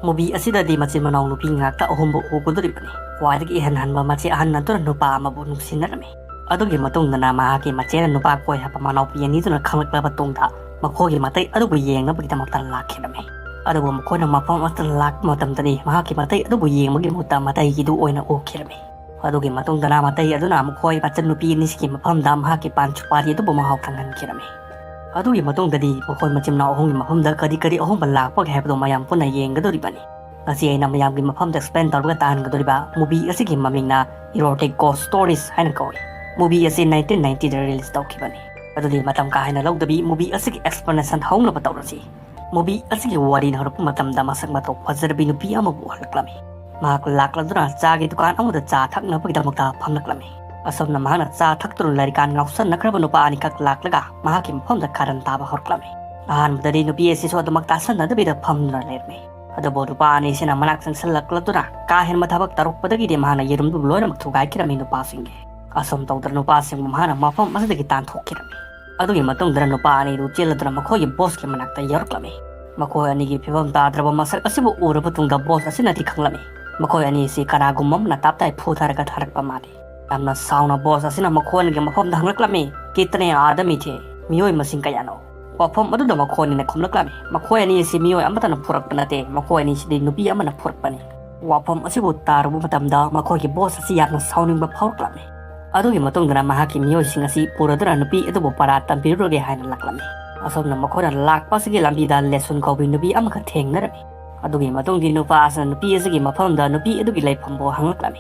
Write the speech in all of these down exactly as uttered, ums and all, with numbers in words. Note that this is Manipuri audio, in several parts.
Movie ꯑꯁꯤꯗꯗꯤ ꯃꯆꯤꯟ ꯃꯅꯥꯎ ꯅꯨꯄꯤ ꯉꯥꯛꯇ ꯑꯍꯨꯝꯕꯨ ꯎꯒꯗꯧꯔꯤꯕꯅꯤ꯫ ꯈ꯭ꯋꯥꯏꯗꯒꯤ ꯏꯍꯟ ꯍꯟꯕ ꯃꯆꯦ ꯑꯍꯟ ꯑꯗꯨꯅ ꯅꯨꯄꯥ ꯑꯃꯕꯨ ꯅꯨꯡꯁꯤꯅꯔꯝꯃꯤ꯫ ꯑꯗꯨꯒꯤ ꯃꯇꯨꯡꯗꯅ ꯃꯍꯥꯛꯀꯤ ꯃꯆꯦꯅ ꯅꯨꯄꯥ ꯀꯣꯏ ꯍꯥꯏꯕ ꯃꯅꯥꯎꯄꯤ ꯑꯅꯤꯗꯨꯅ ꯈꯪꯂꯛꯂꯕ ꯇꯨꯡꯗ ꯃꯈꯣꯏꯒꯤ ꯃꯇꯩ ꯑꯗꯨꯕꯨ ꯌꯦꯡꯅꯕꯒꯤꯗꯃꯛꯇ ꯂꯥꯛꯈꯤꯔꯝꯃꯤ꯫ ꯑꯗꯨꯕꯨ ꯃꯈꯣꯏꯅ ꯃꯐꯝ ꯑꯃꯠꯇ ꯂꯥꯛꯄ ꯃꯇꯝꯗꯅꯤ ꯃꯍꯥꯛꯀꯤ ꯃꯇꯩ ꯑꯗꯨꯕꯨ ꯌꯦꯡꯕꯒꯤ ꯃꯍꯨꯠꯇ ꯃꯇꯩꯒꯤꯗꯨ ꯑꯣꯏꯅ ꯎꯈꯤꯔꯝꯃꯤ꯫ ꯑꯗꯨꯒꯤ ꯃꯇꯨꯡꯗꯅ ꯃꯇꯩ ꯑꯗꯨꯅ ꯃꯈꯣꯏ ꯃꯆꯟꯅꯨꯄꯤ ꯑꯅꯤꯁꯤꯒꯤ ꯃꯐꯝꯗ ꯃꯍꯥꯛꯀꯤ ꯄꯥꯟ ꯁꯨꯄꯥꯔꯤ ꯑꯗꯨꯕꯨ ꯃꯍꯥꯎ ꯇꯪꯍꯟꯈꯤꯔꯝꯃꯤ꯫ ꯑꯗꯨꯒꯤ ꯃꯇꯨꯡꯗꯗꯤ ꯃꯈꯣꯏ ꯃꯆꯤꯟ ꯃꯅꯥꯎ ꯑꯍꯨꯝꯒꯤ ꯃꯐꯝꯗ ꯀꯔꯤ ꯀꯔꯤ ꯑꯍꯣꯡꯕ ꯂꯥꯛꯄꯒꯦ ꯍꯥꯏꯕꯗꯨ ꯃꯌꯥꯝ ꯄꯨꯟꯅ ꯌꯦꯡꯒꯗꯧꯔꯤꯕꯅꯤ꯫ ꯉꯁꯤ ꯑꯩꯅ ꯃꯌꯥꯝꯒꯤ ꯃꯐꯝꯗ explain ꯇꯧꯔꯒ ꯇꯥꯍꯟꯒꯗꯧꯔꯤꯕ movie ꯑꯁꯤꯒꯤ ꯃꯃꯤꯡꯅ Erotic Ghost Stories ꯍꯥꯏꯅ ꯀꯧꯏ꯫ Movie ꯑꯁꯤ nineteen ninety ꯗ release ꯇꯧꯈꯤꯕꯅꯤ꯫ ꯑꯗꯨꯗꯤ ꯃꯇꯝ ꯀꯥ ꯍꯦꯟꯅ ꯂꯧꯗꯕꯤ movie ꯑꯁꯤꯒꯤ explanation ꯍꯧꯅꯕ ꯇꯧꯔꯁꯤ꯫ Movie ꯑꯁꯤꯒꯤ ꯋꯥꯔꯤꯅ ꯍꯧꯔꯛꯄ ꯃꯇꯝꯗ ꯃꯁꯛ ꯃꯇꯧ ꯐꯖꯔꯕꯤ ꯅꯨꯄꯤ ꯑꯃꯕꯨ ꯎꯍꯜꯂꯛꯂꯝꯃꯤ꯫ ꯃꯍꯥꯛ ꯂꯥꯛꯂꯗꯨꯅ ꯆꯥꯒꯤ ꯗꯨꯀꯥꯟ ꯑꯃꯗ ꯆꯥ ꯊꯛꯅꯕꯒꯤꯗꯃꯛꯇ ꯐꯝꯂꯛꯂꯝꯃꯤ꯫ ꯑꯁꯨꯝꯅ ꯃꯍꯥꯛꯅ ꯆꯥ ꯊꯛꯇꯨꯅ ꯂꯩꯔꯤꯀꯥꯟ ꯉꯥꯎꯁꯟꯅꯈ꯭ꯔꯕ ꯅꯨꯄꯥ ꯑꯅꯤꯈꯛ ꯂꯥꯛꯂꯒ ꯃꯍꯥꯛꯀꯤ ꯃꯐꯝꯗ ꯀꯥꯔꯟ ꯇꯥꯕ ꯍꯧꯔꯛꯂꯝꯃꯤ꯫ ꯑꯍꯥꯟꯕꯗꯗꯤ ꯅꯨꯄꯤ ꯑꯁꯤꯁꯨ ꯑꯗꯨꯃꯛ ꯇꯥꯁꯟꯅꯗꯕꯤꯗ ꯐꯝꯗꯨꯅ ꯂꯩꯔꯝꯃꯤ꯫ ꯑꯗꯨꯕꯨ ꯅꯨꯄꯥ ꯑꯅꯤꯁꯤꯅ ꯃꯅꯥꯛ ꯆꯪꯁꯤꯜꯂꯛꯂꯗꯨꯅ ꯀꯥ ꯍꯦꯟꯕ ꯊꯕꯛ ꯇꯧꯔꯛꯄꯗꯒꯤꯗꯤ ꯃꯍꯥꯛꯅ ꯌꯦꯔꯨꯝꯗꯨ ꯂꯣꯏꯅꯃꯛ ꯊꯨꯒꯥꯏꯈꯤꯔꯝꯃꯤ ꯅꯨꯄꯥꯁꯤꯡꯒꯤ꯫ ꯑꯁꯨꯝ ꯇꯧꯗꯅ ꯅꯨꯄꯥꯁꯤꯡꯕꯨ ꯃꯍꯥꯛꯅ ꯃꯐꯝ ꯑꯁꯤꯗꯒꯤ ꯇꯥꯟꯊꯣꯛꯈꯤꯔꯝꯃꯤ꯫ ꯑꯗꯨꯒꯤ ꯃꯇꯨꯡꯗꯅ ꯅꯨꯄꯥ ꯑꯅꯤꯗꯨ ꯆꯦꯜꯂꯗꯨꯅ ꯃꯈꯣꯏꯒꯤ boss ꯀꯤ ꯃꯅꯥꯛꯇ ꯌꯧꯔꯛꯂꯝꯃꯤ꯫ ꯃꯈꯣꯏ ꯑꯅꯤꯒꯤ ꯐꯤꯕꯝ ꯇꯥꯗ꯭ꯔꯕ ꯃꯁꯛ ꯑꯁꯤꯕꯨ ꯎꯔꯕ ꯇꯨꯡꯗ boss ꯑꯁꯤꯅꯗꯤ ꯈꯪꯂꯝꯃꯤ, ꯃꯈꯣꯏ ꯑꯅꯤ ꯑꯁꯤ ꯀꯅꯥꯒꯨꯝꯕ ꯑꯃꯅ ꯇꯞꯇꯥꯏ ꯐꯨꯊꯔꯒ ꯊꯥꯔꯛꯄ ꯃꯥꯜꯂꯤ꯫ ꯌꯥꯝꯅ ꯁꯥꯎꯅ boss ꯑꯁꯤꯅ ꯃꯈꯣꯏ ꯑꯅꯤꯒꯤ ꯃꯐꯝꯗ ꯍꯪꯂꯛꯂꯝꯃꯤ, "ꯀꯤꯇꯅꯦ ꯑꯥꯗꯃꯤ ꯊꯦ?" ꯃꯤꯑꯣꯏ ꯃꯁꯤꯡ ꯀꯌꯥꯅꯣ? ꯋꯥꯐꯝ ꯑꯗꯨꯗ ꯃꯈꯣꯏ ꯑꯅꯤꯅ ꯈꯨꯝꯂꯛꯂꯝꯃꯤ, "ꯃꯈꯣꯏ ꯑꯅꯤ ꯑꯁꯤ ꯃꯤꯑꯣꯏ ꯑꯃꯠꯇꯅ ꯄꯨꯔꯛꯄ ꯅꯠꯇꯦ, ꯃꯈꯣꯏ ꯑꯅꯤꯁꯤꯗꯤ ꯅꯨꯄꯤ ꯑꯃꯅ ꯄꯨꯔꯛꯄꯅꯤ꯫" ꯋꯥꯐꯝ ꯑꯁꯤꯕꯨ ꯇꯥꯔꯨꯕ ꯃꯇꯝꯗ ꯃꯈꯣꯏꯒꯤ boss ꯑꯁꯤ ꯌꯥꯝꯅ ꯁꯥꯎꯅꯤꯡꯕ ꯐꯥꯎꯔꯛꯂꯝꯃꯤ꯫ ꯑꯗꯨꯒꯤ ꯃꯇꯨꯡꯗꯅ ꯃꯍꯥꯛꯀꯤ ꯃꯤꯑꯣꯏꯁꯤꯡ ꯑꯁꯤ ꯄꯨꯔꯗꯨꯅ ꯅꯨꯄꯤ ꯑꯗꯨꯕꯨ ꯄꯔꯥ ꯇꯝꯕꯤꯔꯨꯔꯒꯦ ꯍꯥꯏꯅ ꯂꯥꯛꯂꯝꯃꯤ꯫ ꯑꯁꯨꯝꯅ ꯃꯈꯣꯏꯅ ꯂꯥꯛꯄ ꯑꯁꯤꯒꯤ ꯂꯝꯕꯤꯗ ꯂꯦꯁꯨꯟ ꯀꯧꯕꯤ ꯅꯨꯄꯤ ꯑꯃꯈꯛ ꯊꯦꯡꯅꯔꯝꯃꯤ꯫ ꯑꯗꯨꯒꯤ ꯃꯇꯨꯡꯗꯤ ꯅꯨꯄꯥ ꯑꯁꯤꯅ ꯅꯨꯄꯤ ꯑꯁꯤꯒꯤ ꯃꯐꯝꯗ ꯅꯨꯄꯤ ꯑꯗꯨꯒꯤ ꯂꯩꯐꯝꯕꯨ ꯍꯪꯂꯛꯂꯝꯃꯤ꯫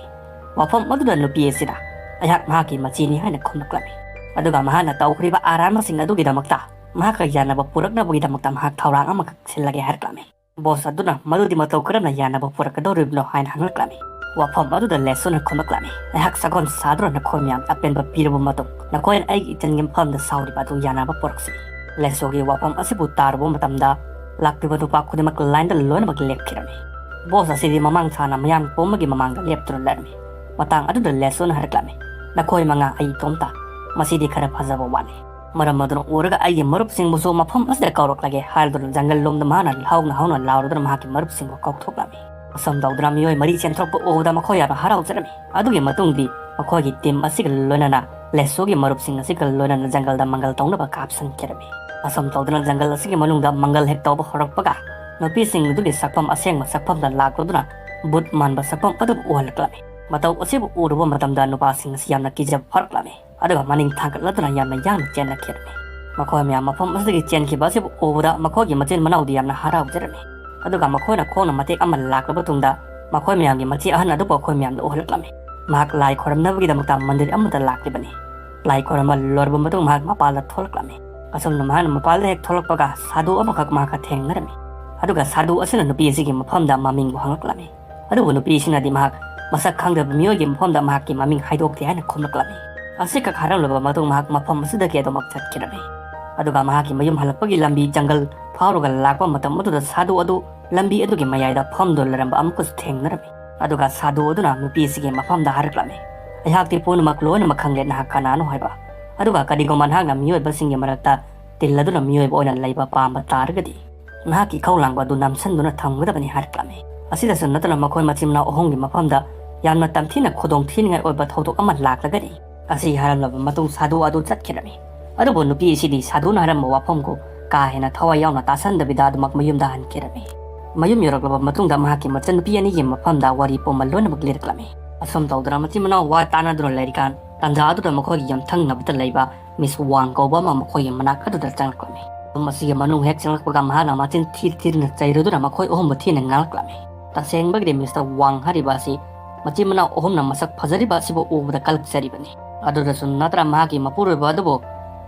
ꯋꯥꯐꯝ ꯑꯗꯨꯗ ꯅꯨꯄꯤ ꯑꯁꯤꯅ, "ꯑꯩꯍꯥꯛ ꯃꯍꯥꯛꯀꯤ ꯃꯆꯦꯅꯤ" ꯍꯥꯏꯅ ꯈꯨꯝꯂꯛꯂꯝꯃꯤ꯫ ꯑꯗꯨꯒ ꯃꯍꯥꯛꯅ ꯇꯧꯈ꯭ꯔꯤꯕ ꯑꯔꯥꯟꯕꯁꯤꯡ ꯑꯗꯨꯒꯤꯗꯃꯛꯇ ꯃꯍꯥꯛꯀ ꯌꯥꯅꯕ ꯄꯨꯔꯛꯅꯕꯒꯤꯗꯃꯛꯇ ꯃꯍꯥꯛ ꯊꯧꯔꯥꯡ ꯑꯃꯈꯛ ꯁꯤꯜꯂꯒꯦ ꯍꯥꯏꯔꯛꯂꯝꯃꯤ꯫ Boss ꯑꯗꯨꯅ ꯃꯗꯨꯗꯤ ꯃꯇꯧ ꯀꯔꯝꯅ ꯌꯥꯅꯕ ꯄꯨꯔꯛꯀꯗꯧꯔꯤꯕꯅꯣ ꯍꯥꯏꯅ ꯍꯪꯂꯛꯂꯝꯃꯤ꯫ ꯋꯥꯐꯝ ꯑꯗꯨꯗ ꯂꯦꯁꯨꯟꯅ ꯈꯨꯝꯂꯛꯂꯝꯃꯤ, "ꯑꯩꯍꯥꯛ ꯁꯒꯣꯜ ꯁꯥꯗꯨꯅ ꯅꯈꯣꯏ ꯃꯌꯥꯝ ꯑꯄꯦꯟꯕ ꯄꯤꯔꯕ ꯃꯇꯨꯡ ꯅꯈꯣꯏꯅ ꯑꯩꯒꯤ ꯏꯆꯟꯒꯤ ꯃꯐꯝꯗ ꯁꯥꯎꯔꯤꯕ ꯑꯗꯨ ꯌꯥꯅꯕ ꯄꯨꯔꯛꯁꯤ꯫" ꯂꯦꯁꯣꯒꯤ ꯋꯥꯐꯝ ꯑꯁꯤꯕꯨ ꯇꯥꯔꯨꯕ ꯃꯇꯝꯗ ꯂꯥꯛꯂꯤꯕ ꯅꯨꯄꯥ ꯈꯨꯗꯤꯡꯃꯛ line ꯗ ꯂꯣꯏꯅꯃꯛ ꯂꯦꯞꯈꯤꯔꯝꯃꯤ꯫ Boss ꯑꯁꯤꯗꯤ ꯃꯃꯥꯡ ꯊꯥꯅ ꯃꯌꯥꯝ ꯄꯨꯝꯕꯒꯤ ꯃꯃꯥꯡꯗ ꯂꯦꯞꯇꯨꯅ ꯂꯩꯔꯝꯃꯤ꯫ ꯃꯇꯥꯡ ꯑꯗꯨꯗ ꯂꯦꯁꯣꯅ ꯍꯥꯏꯔꯛꯂꯝꯃꯤ, "ꯅꯈꯣꯏ ꯃꯉꯥ ꯑꯩ ꯏꯇꯣꯝꯇ, ꯃꯁꯤꯗꯤ ꯈꯔ ꯐꯖꯕ ꯋꯥꯠꯂꯤ꯫ ꯃꯔꯝ ꯑꯗꯨꯅ ꯎꯔꯒ ꯑꯩꯒꯤ ꯃꯔꯨꯞꯁꯤꯡꯕꯨꯁꯨ ꯃꯐꯝ ꯑꯁꯤꯗ ꯀꯧꯔꯛꯂꯒꯦ ꯍꯥꯏꯗꯨꯅ ꯖꯪꯒꯜ ꯂꯣꯝꯗ ꯃꯍꯥꯛꯅ ꯍꯧꯅ ꯍꯧꯅ ꯂꯥꯎꯔꯗꯨꯅ ꯃꯍꯥꯛꯀꯤ ꯃꯔꯨꯞꯁꯤꯡꯕꯨ ꯀꯧꯊꯣꯛꯂꯝꯃꯤ꯫ ꯑꯁꯨꯝ ꯇꯧꯗꯨꯅ ꯃꯤꯑꯣꯏ ꯃꯔꯤ ꯆꯦꯟꯊꯣꯔꯛꯄ ꯎꯕꯗ ꯃꯈꯣꯏ ꯌꯥꯝꯅ ꯍꯔꯥꯎꯖꯔꯝꯃꯤ꯫ ꯑꯗꯨꯒꯤ ꯃꯇꯨꯡꯗꯤ ꯃꯈꯣꯏꯒꯤ ꯇꯤꯝ ꯑꯁꯤꯒ ꯂꯣꯏꯅꯅ ꯂꯦꯁꯣꯒꯤ ꯃꯔꯨꯞꯁꯤꯡ ꯑꯁꯤꯒ ꯂꯣꯏꯅꯅ ꯖꯪꯒꯜꯗ ꯃꯪꯒꯜ ꯇꯧꯅꯕ ꯀꯥꯞꯁꯤꯟꯈꯤꯔꯝꯃꯤ꯫ ꯑꯁꯨꯝ ꯇꯧꯗꯨꯅ ꯖꯪꯒꯜ ꯑꯁꯤꯒꯤ ꯃꯅꯨꯡꯗ ꯃꯪꯒꯜ ꯍꯦꯛ ꯇꯧꯕ ꯍꯧꯔꯛꯄꯒ ꯅꯨꯄꯤꯁꯤꯡ ꯑꯗꯨꯒꯤ ꯁꯛꯐꯝ ꯑꯁꯦꯡꯕ ꯁꯛꯐꯝꯗ ꯂꯥꯛꯂꯗꯨꯅ ꯕꯨꯠ ꯃꯥꯟꯕ ꯁꯛꯐꯝ ꯑꯗꯨꯕꯨ ꯎꯍꯜꯂꯛꯂꯝꯃꯤ꯫ ꯃꯇꯧ ꯑꯁꯤꯕꯨ ꯎꯔꯨꯕ ꯃꯇꯝꯗ ꯅꯨꯄꯥꯁꯤꯡ ꯑꯁꯤ ꯌꯥꯝꯅ ꯀꯤꯖꯕ ꯐꯥꯎꯔꯛꯂꯝꯃꯤ꯫ ꯑꯗꯨꯒ ꯃꯅꯤꯡ ꯊꯥꯡꯒꯠꯂꯗꯨꯅ ꯌꯥꯝꯅ ꯌꯥꯡꯅ ꯆꯦꯟꯅꯈꯤꯔꯝꯃꯤ꯫ ꯃꯈꯣꯏ ꯃꯌꯥꯝ ꯃꯐꯝ ꯑꯁꯤꯗꯒꯤ ꯆꯦꯟꯈꯤꯕ ꯑꯁꯤꯕꯨ ꯎꯕꯗ ꯃꯈꯣꯏꯒꯤ ꯃꯆꯤꯟ ꯃꯅꯥꯎꯗꯤ ꯌꯥꯝꯅ ꯍꯔꯥꯎꯖꯔꯝꯃꯤ꯫ ꯑꯗꯨꯒ ꯃꯈꯣꯏꯅ ꯈꯣꯡꯅ ꯃꯇꯦꯛ ꯑꯃ ꯂꯥꯛꯂꯕ ꯇꯨꯡꯗ ꯃꯈꯣꯏ ꯃꯌꯥꯝꯒꯤ ꯃꯆꯦ ꯑꯍꯟ ꯑꯗꯨꯕꯨ ꯑꯩꯈꯣꯏ ꯃꯌꯥꯝꯗ ꯎꯍꯜꯂꯛꯂꯝꯃꯤ꯫ ꯃꯍꯥꯛ ꯂꯥꯏ ꯈꯣꯏꯔꯝꯅꯕꯒꯤꯗꯃꯛꯇ ꯃꯟꯗꯤꯔ ꯑꯃꯗ ꯂꯥꯛꯂꯤꯕꯅꯤ꯫ ꯂꯥꯏ ꯈꯣꯏꯔꯝꯕ ꯂꯣꯏꯔꯕ ꯃꯇꯨꯡ ꯃꯍꯥꯛ ꯃꯄꯥꯜꯗ ꯊꯣꯛꯂꯛꯂꯝꯃꯤ꯫ ꯑꯁꯨꯝꯅ ꯃꯍꯥꯛꯅ ꯃꯄꯥꯜꯗ ꯍꯦꯛ ꯊꯣꯛꯂꯛꯄꯒ ꯁꯥꯗꯨ ꯑꯃꯈꯛ ꯃꯍꯥꯛꯀ ꯊꯦꯡꯅꯔꯝꯃꯤ꯫ ꯑꯗꯨꯒ ꯁꯥꯗꯨ ꯑꯁꯤꯅ ꯅꯨꯄꯤ ꯑꯁꯤꯒꯤ ꯃꯐꯝꯗ ꯃꯃꯤꯡꯕꯨ ꯍꯪꯂꯛꯂꯝꯃꯤ꯫ ꯑꯗꯨꯕꯨ ꯅꯨꯄꯤ ꯑꯁꯤꯅꯗꯤ ꯃꯍꯥꯛ ꯃꯁꯛ ꯈꯪꯗꯕ ꯃꯤꯑꯣꯏꯒꯤ ꯃꯐꯝꯗ ꯃꯍꯥꯛꯀꯤ ꯃꯃꯤꯡ ꯍꯥꯏꯗꯣꯛꯇꯦ ꯍꯥꯏꯅ ꯈꯨꯝꯂꯛꯂꯝꯃꯤ꯫ ꯑꯁꯤꯈꯛ ꯍꯥꯏꯔꯝꯂꯕ ꯃꯇꯨꯡ ꯃꯍꯥꯛ ꯃꯐꯝ ꯑꯁꯤꯗꯒꯤ ꯑꯗꯨꯃꯛ ꯆꯠꯈꯤꯔꯝꯃꯤ꯫ ꯑꯗꯨꯒ ꯃꯍꯥꯛꯀꯤ ꯃꯌꯨꯝ ꯍꯜꯂꯛꯄꯒꯤ ꯂꯝꯕꯤ ꯖꯪꯒꯜ ꯐꯥꯎꯔꯒ ꯂꯥꯛꯄ ꯃꯇꯝ ꯑꯗꯨꯗ ꯁꯥꯗꯨ ꯑꯗꯨ ꯂꯝꯕꯤ ꯑꯗꯨꯒꯤ ꯃꯌꯥꯏꯗ ꯐꯝꯗꯨꯅ ꯂꯩꯔꯝꯕ ꯑꯃꯨꯛꯀꯁꯨ ꯊꯦꯡꯅꯔꯝꯃꯤ꯫ ꯑꯗꯨꯒ ꯁꯥꯗꯨ ꯑꯗꯨꯅ ꯅꯨꯄꯤ ꯑꯁꯤꯒꯤ ꯃꯐꯝꯗ ꯍꯥꯏꯔꯛꯂꯝꯃꯤ, "ꯑꯩꯍꯥꯛꯇꯤ ꯄꯨꯝꯅꯃꯛ ꯂꯣꯏꯅꯃꯛ ꯈꯪꯂꯦ, ꯅꯍꯥꯛ ꯀꯅꯥꯅꯣ ꯍꯥꯏꯕ꯫ ꯑꯗꯨꯒ ꯀꯔꯤꯒꯨꯝꯕ ꯅꯍꯥꯛꯅ ꯃꯤꯑꯣꯏꯕꯁꯤꯡꯒꯤ ꯃꯔꯛꯇ ꯇꯤꯜꯂꯗꯨꯅ ꯃꯤꯑꯣꯏꯕ ꯑꯣꯏꯅ ꯂꯩꯕ ꯄꯥꯝꯕ ꯇꯥꯔꯒꯗꯤ, ꯅꯍꯥꯛꯀꯤ ꯏꯈꯧꯂꯥꯡꯕ ꯑꯗꯨ ꯅꯝꯁꯤꯟꯗꯨꯅ ꯊꯝꯒꯗꯕꯅꯤ" ꯍꯥꯏꯔꯛꯂꯝꯃꯤ꯫ ꯑꯁꯤꯗꯁꯨ ꯅꯠꯇꯅ ꯃꯈꯣꯏ ꯃꯆꯤꯟ ꯃꯅꯥꯎ ꯑꯍꯨꯝꯒꯤ ꯃꯐꯝꯗ ꯌꯥꯝꯅ ꯇꯝꯊꯤꯅ ꯈꯨꯗꯣꯡ ꯊꯤꯅꯤꯡꯉꯥꯏ ꯑꯣꯏꯕ ꯊꯧꯗꯣꯛ ꯑꯃ ꯂꯥꯛꯂꯒꯅꯤ꯫ ꯑꯁꯤ ꯍꯥꯏꯔꯝꯂꯕ ꯃꯇꯨꯡ ꯁꯥꯗꯨ ꯑꯗꯨ ꯆꯠꯈꯤꯔꯝꯃꯤ꯫ ꯑꯗꯨꯕꯨ ꯅꯨꯄꯤ ꯑꯁꯤꯗꯤ ꯁꯥꯗꯨꯅ ꯍꯥꯏꯔꯝꯕ ꯋꯥꯐꯝꯒꯨꯝ ꯀꯥ ꯍꯦꯟꯅ ꯊꯋꯥꯏ ꯌꯥꯎꯅ ꯇꯥꯁꯟꯗꯕꯤꯗ ꯑꯗꯨꯃꯛ ꯃꯌꯨꯝꯗ ꯍꯟꯈꯤꯔꯝꯃꯤ꯫ ꯃꯌꯨꯝ ꯌꯧꯔꯛꯂꯕ ꯃꯇꯨꯡꯗ ꯃꯍꯥꯛꯀꯤ ꯃꯆꯟꯅꯨꯄꯤ ꯑꯅꯤꯒꯤ ꯃꯐꯝꯗ ꯋꯥꯔꯤ ꯄꯨꯝꯕ ꯂꯣꯏꯅꯃꯛ ꯂꯤꯔꯛꯂꯝꯃꯤ꯫ ꯑꯁꯨꯝ ꯇꯧꯗꯨꯅ ꯃꯆꯤꯟ ꯃꯅꯥꯎ ꯋꯥ ꯇꯥꯅꯗꯨꯅ ꯂꯩꯔꯤꯀꯥꯟ ꯇꯥꯟꯖꯥ ꯑꯗꯨꯗ ꯃꯈꯣꯏꯒꯤ ꯌꯨꯝꯊꯪꯅꯕꯗ ꯂꯩꯕ ꯃꯤꯁ ꯋꯥꯡ ꯀꯧꯕ ꯑꯃ ꯃꯈꯣꯏꯒꯤ ꯃꯅꯥꯛ ꯑꯗꯨꯗ ꯆꯪꯂꯛꯂꯝꯃꯤ꯫ ꯌꯨꯝ ꯑꯁꯤꯒꯤ ꯃꯅꯨꯡ ꯍꯦꯛ ꯆꯪꯂꯛꯄꯒ ꯃꯍꯥꯛꯅ ꯃꯆꯤꯟ ꯊꯤ ꯊꯤꯗꯨꯅ ꯆꯩꯔꯗꯨꯅ ꯃꯈꯣꯏ ꯑꯍꯨꯝꯕꯨ ꯊꯤꯅ ꯉꯥꯡꯂꯛꯂꯝꯃꯤ꯫ ꯇꯁꯦꯡꯕꯒꯤꯗꯤ ꯃꯤꯁꯇꯔ ꯋꯥꯡ ꯍꯥꯏꯔꯤꯕ ꯑꯁꯤ ꯃꯆꯤꯟ ꯃꯅꯥꯎ ꯑꯍꯨꯝꯅ ꯃꯁꯛ ꯐꯖꯔꯤꯕ ꯑꯁꯤꯕꯨ ꯎꯕꯗ ꯀꯜꯂꯛꯆꯔꯤꯕꯅꯤ꯫ ꯑꯗꯨꯗꯁꯨ ꯅꯠꯇꯅ ꯃꯍꯥꯛꯀꯤ ꯃꯄꯨꯔꯣꯏꯕ ꯑꯗꯨꯕꯨ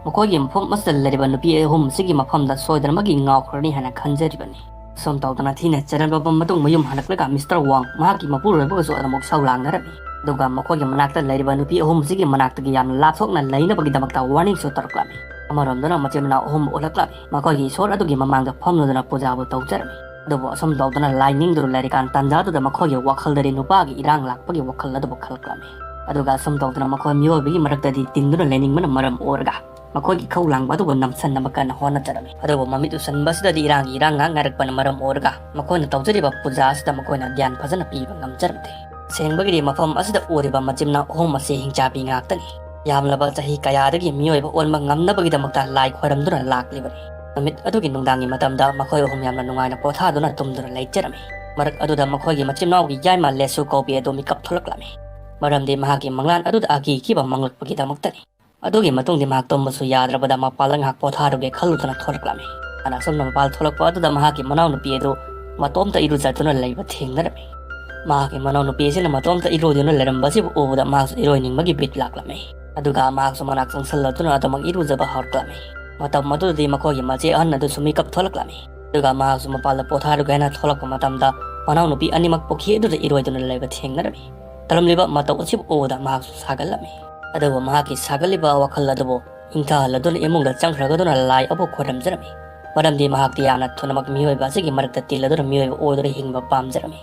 ꯃꯈꯣꯏꯒꯤ ꯃꯐꯝ ꯑꯁꯤꯗ ꯂꯩꯔꯤꯕ ꯅꯨꯄꯤ ꯑꯍꯨꯝ ꯑꯁꯤꯒꯤ ꯃꯐꯝꯗ ꯁꯣꯏꯗꯅꯃꯛꯀꯤ ꯉꯥꯎꯈ꯭ꯔꯅꯤ ꯍꯥꯏꯅ ꯈꯟꯖꯔꯤꯕꯅꯤ꯫ ꯑꯁꯨꯝ ꯇꯧꯗꯅ ꯊꯤꯅ ꯆꯩꯔꯝꯂꯕ ꯃꯇꯨꯡ ꯃꯌꯨꯝ ꯍꯜꯂꯛꯂꯒ ꯃꯤꯁꯇꯔ ꯋꯥꯡ ꯃꯍꯥꯛꯀꯤ ꯃꯄꯨꯔꯣꯏꯕꯒꯁꯨ ꯑꯗꯨꯃꯛ ꯏꯁꯧ ꯂꯥꯡꯅꯔꯝꯃꯤ꯫ ꯑꯗꯨꯒ ꯃꯈꯣꯏꯒꯤ ꯃꯅꯥꯛꯇ ꯂꯩꯔꯤꯕ ꯅꯨꯄꯤ ꯑꯍꯨꯝꯁꯤꯒꯤ ꯃꯅꯥꯛꯇꯒꯤ ꯌꯥꯝꯅ ꯂꯥꯞꯊꯣꯛꯅ ꯂꯩꯅꯕꯒꯤꯗꯃꯛꯇ ꯋꯥꯔꯅꯤꯡꯁꯨ ꯇꯧꯔꯛꯂꯝꯃꯤ꯫ ꯑꯃꯔꯣꯝꯗꯅ ꯃꯆꯤꯟ ꯃꯅꯥꯎ ꯑꯍꯨꯝ ꯎꯠꯂꯛꯂꯝꯃꯤ꯫ ꯃꯈꯣꯏꯒꯤ ꯏꯁꯣꯔ ꯑꯗꯨꯒꯤ ꯃꯃꯥꯡꯗ ꯐꯝꯂꯗꯨꯅ ꯄꯨꯖꯥꯕꯨ ꯇꯧꯖꯔꯝꯃꯤ꯫ ꯑꯗꯨꯕꯨ ꯑꯁꯨꯝ ꯇꯧꯗꯨꯅ ꯂꯥꯏ ꯅꯤꯡꯗꯨꯅ ꯂꯩꯔꯤꯀꯥꯟ ꯇꯥꯟꯖꯥꯗꯨꯗ ꯃꯈꯣꯏꯒꯤ ꯋꯥꯈꯜꯗꯗꯤ ꯅꯨꯄꯥꯒꯤ ꯏꯔꯥꯡ ꯂꯥꯛꯄꯒꯤ ꯋꯥꯈꯜ ꯑꯗꯨꯕꯨ ꯈꯜꯂꯛꯂꯝꯃꯤ꯫ ꯑꯗꯨꯒ ꯑꯁꯨꯝ ꯇꯧꯗꯨꯅ ꯃꯈꯣꯏ ꯃꯤꯑꯣꯏꯕꯒꯤ ꯃꯔꯛꯇꯗꯤ ꯇꯤꯟꯗꯨꯅ ꯂꯩꯅꯤꯡꯕꯅ ꯃꯔꯝ ꯑꯣꯏꯔꯒ ꯃꯈꯣꯏꯒꯤ ꯏꯈꯧ ꯂꯥꯡꯕ ꯑꯗꯨꯕꯨ ꯅꯝꯁꯟꯅꯕ ꯀꯟꯅ ꯍꯣꯠꯅꯖꯔꯝꯃꯤ꯫ ꯑꯗꯨꯕꯨ ꯃꯃꯤꯠ ꯎꯁꯟꯕ ꯑꯁꯤꯗꯗꯤ ꯏꯔꯥꯡꯒꯤ ꯏꯔꯥꯡ ꯉꯥꯛ ꯉꯥꯏꯔꯛꯄꯅ ꯃꯔꯝ ꯑꯣꯏꯔꯒ ꯃꯈꯣꯏꯅ ꯇꯧꯖꯔꯤꯕ ꯄꯨꯖꯥ ꯑꯁꯤꯗ ꯃꯈꯣꯏꯅ ꯙ꯭ꯌꯥꯟ ꯐꯖꯅ ꯄꯤꯕ ꯉꯝꯖꯔꯝꯗꯦ꯫ ꯁꯦꯡꯕꯒꯤꯗꯤ ꯃꯐꯝ ꯑꯁꯤꯗ ꯎꯔꯤꯕ ꯃꯆꯤꯟ ꯃꯅꯥꯎ ꯑꯍꯨꯝ ꯑꯁꯤ ꯍꯤꯡꯆꯥꯕꯤ ꯉꯥꯛꯇꯅꯤ꯫ ꯌꯥꯝꯂꯕ ꯆꯍꯤ ꯀꯌꯥꯗꯒꯤ ꯃꯤꯑꯣꯏꯕ ꯑꯣꯟꯕ ꯉꯝꯅꯕꯒꯤꯗꯃꯛꯇ ꯂꯥꯏ ꯈꯣꯏꯔꯝꯗꯨꯅ ꯂꯥꯛꯂꯤꯕꯅꯤ꯫ ꯅꯨꯃꯤꯠ ꯑꯗꯨꯒꯤ ꯅꯨꯡꯗꯥꯡꯒꯤ ꯃꯇꯝꯗ ꯃꯈꯣꯏ ꯑꯍꯨꯝ ꯌꯥꯝꯅ ꯅꯨꯡꯉꯥꯏꯅ ꯄꯣꯊꯥꯗꯨꯅ ꯇꯨꯝꯗꯨꯅ ꯂꯩꯖꯔꯝꯃꯤ꯫ ꯃꯔꯛ ꯑꯗꯨꯗ ꯃꯈꯣꯏꯒꯤ ꯃꯆꯤꯟ ꯃꯅꯥꯎꯒꯤ ꯌꯥꯏꯃ ꯂꯦꯁꯨ ꯀꯧꯕꯤ ꯑꯗꯨ ꯃꯤꯀꯞ ꯊꯣꯛꯂꯛꯂꯝꯃꯤ꯫ ꯃꯔꯝꯗꯤ ꯃꯍꯥꯛꯀꯤ ꯃꯪꯂꯥꯟ ꯑꯗꯨꯗ ꯑꯀꯤ ꯑꯀꯤꯕ ꯃꯪꯂꯛꯄꯒꯤꯗꯃꯛꯇꯅꯤ꯫ ꯑꯗꯨꯒꯤ ꯃꯇꯨꯡꯗꯤ ꯃꯍꯥꯛ ꯇꯨꯝꯕꯁꯨ ꯌꯥꯗ꯭ꯔꯕꯗ ꯃꯄꯥꯜꯗ ꯉꯥꯏꯍꯥꯛ ꯄꯣꯊꯥꯔꯨꯒꯦ ꯈꯜꯂꯨꯗꯨꯅ ꯊꯣꯛꯂꯛꯂꯝꯃꯤ꯫ ꯃꯍꯥꯛꯅ ꯑꯁꯨꯝꯅ ꯃꯄꯥꯜ ꯊꯣꯛꯂꯛꯄ ꯑꯗꯨꯗ ꯃꯍꯥꯛꯀꯤ ꯃꯅꯥꯎꯅꯨꯄꯤ ꯑꯗꯨ ꯃꯇꯣꯝꯇ ꯏꯔꯨꯖꯗꯨꯅ ꯂꯩꯕ ꯊꯦꯡꯅꯔꯝꯃꯤ꯫ ꯃꯍꯥꯛꯀꯤ ꯃꯅꯥꯎꯅꯨꯄꯤ ꯑꯁꯤꯅ ꯃꯇꯣꯝꯇ ꯏꯔꯣꯏꯗꯨꯅ ꯂꯩꯔꯝꯕꯁꯤꯕꯨ ꯎꯕꯗ ꯃꯍꯥꯛꯁꯨ ꯏꯔꯣꯏꯅꯤꯡꯕꯒꯤ ꯕꯤꯠ ꯂꯥꯛꯂꯝꯃꯤ꯫ ꯑꯗꯨꯒ ꯃꯍꯥꯛꯁꯨ ꯃꯅꯥꯛ ꯆꯪꯁꯤꯜꯂꯗꯨꯅ ꯑꯗꯨꯃꯛ ꯏꯔꯨꯖꯕ ꯍꯧꯔꯛꯂꯝꯃꯤ꯫ ꯃꯇꯝ ꯑꯗꯨꯗꯗꯤ ꯃꯈꯣꯏꯒꯤ ꯃꯆꯦ ꯑꯍꯟ ꯑꯗꯨꯁꯨ ꯃꯤꯀꯞ ꯊꯣꯛꯂꯛꯂꯝꯃꯤ꯫ ꯑꯗꯨꯒ ꯃꯍꯥꯛꯁꯨ ꯃꯄꯥꯜꯗ ꯄꯣꯊꯥꯔꯨꯒꯦ ꯍꯥꯏꯅ ꯊꯣꯛꯂꯛꯄ ꯃꯇꯝꯗ ꯃꯅꯥꯎꯅꯨꯄꯤ ꯑꯅꯤꯃꯛ ꯄꯨꯈ꯭ꯔꯤ ꯑꯗꯨꯗ ꯏꯔꯣꯏꯗꯨꯅ ꯂꯩꯕ ꯊꯦꯡꯅꯔꯝꯃꯤ꯫ ꯇꯧꯔꯝꯂꯤꯕ ꯃꯇꯧ ꯑꯁꯤꯕꯨ ꯎꯕꯗ ꯃꯍꯥꯛꯁꯨ ꯁꯥꯒꯠꯂꯝꯃꯤ꯫ ꯑꯗꯨꯕꯨ ꯃꯍꯥꯛꯀꯤ ꯁꯥꯒꯠꯂꯤꯕ ꯋꯥꯈꯜ ꯑꯗꯨꯕꯨ ꯏꯪꯊꯍꯜꯂꯗꯨꯅ ꯏꯃꯨꯡꯗ ꯆꯪꯈ꯭ꯔꯒꯗꯨꯅ ꯂꯥꯏ ꯑꯕꯨ ꯈꯣꯏꯔꯝꯖꯔꯝꯃꯤ꯫ ꯃꯔꯝꯗꯤ ꯃꯍꯥꯛꯇꯤ ꯌꯥꯝꯅ ꯊꯨꯅꯃꯛ ꯃꯤꯑꯣꯏꯕ ꯑꯁꯤꯒꯤ ꯃꯔꯛꯇ ꯇꯤꯜꯂꯗꯨꯅ ꯃꯤꯑꯣꯏꯕ ꯑꯣꯏꯗꯨꯅ ꯍꯤꯡꯕ ꯄꯥꯝꯖꯔꯝꯃꯤ꯫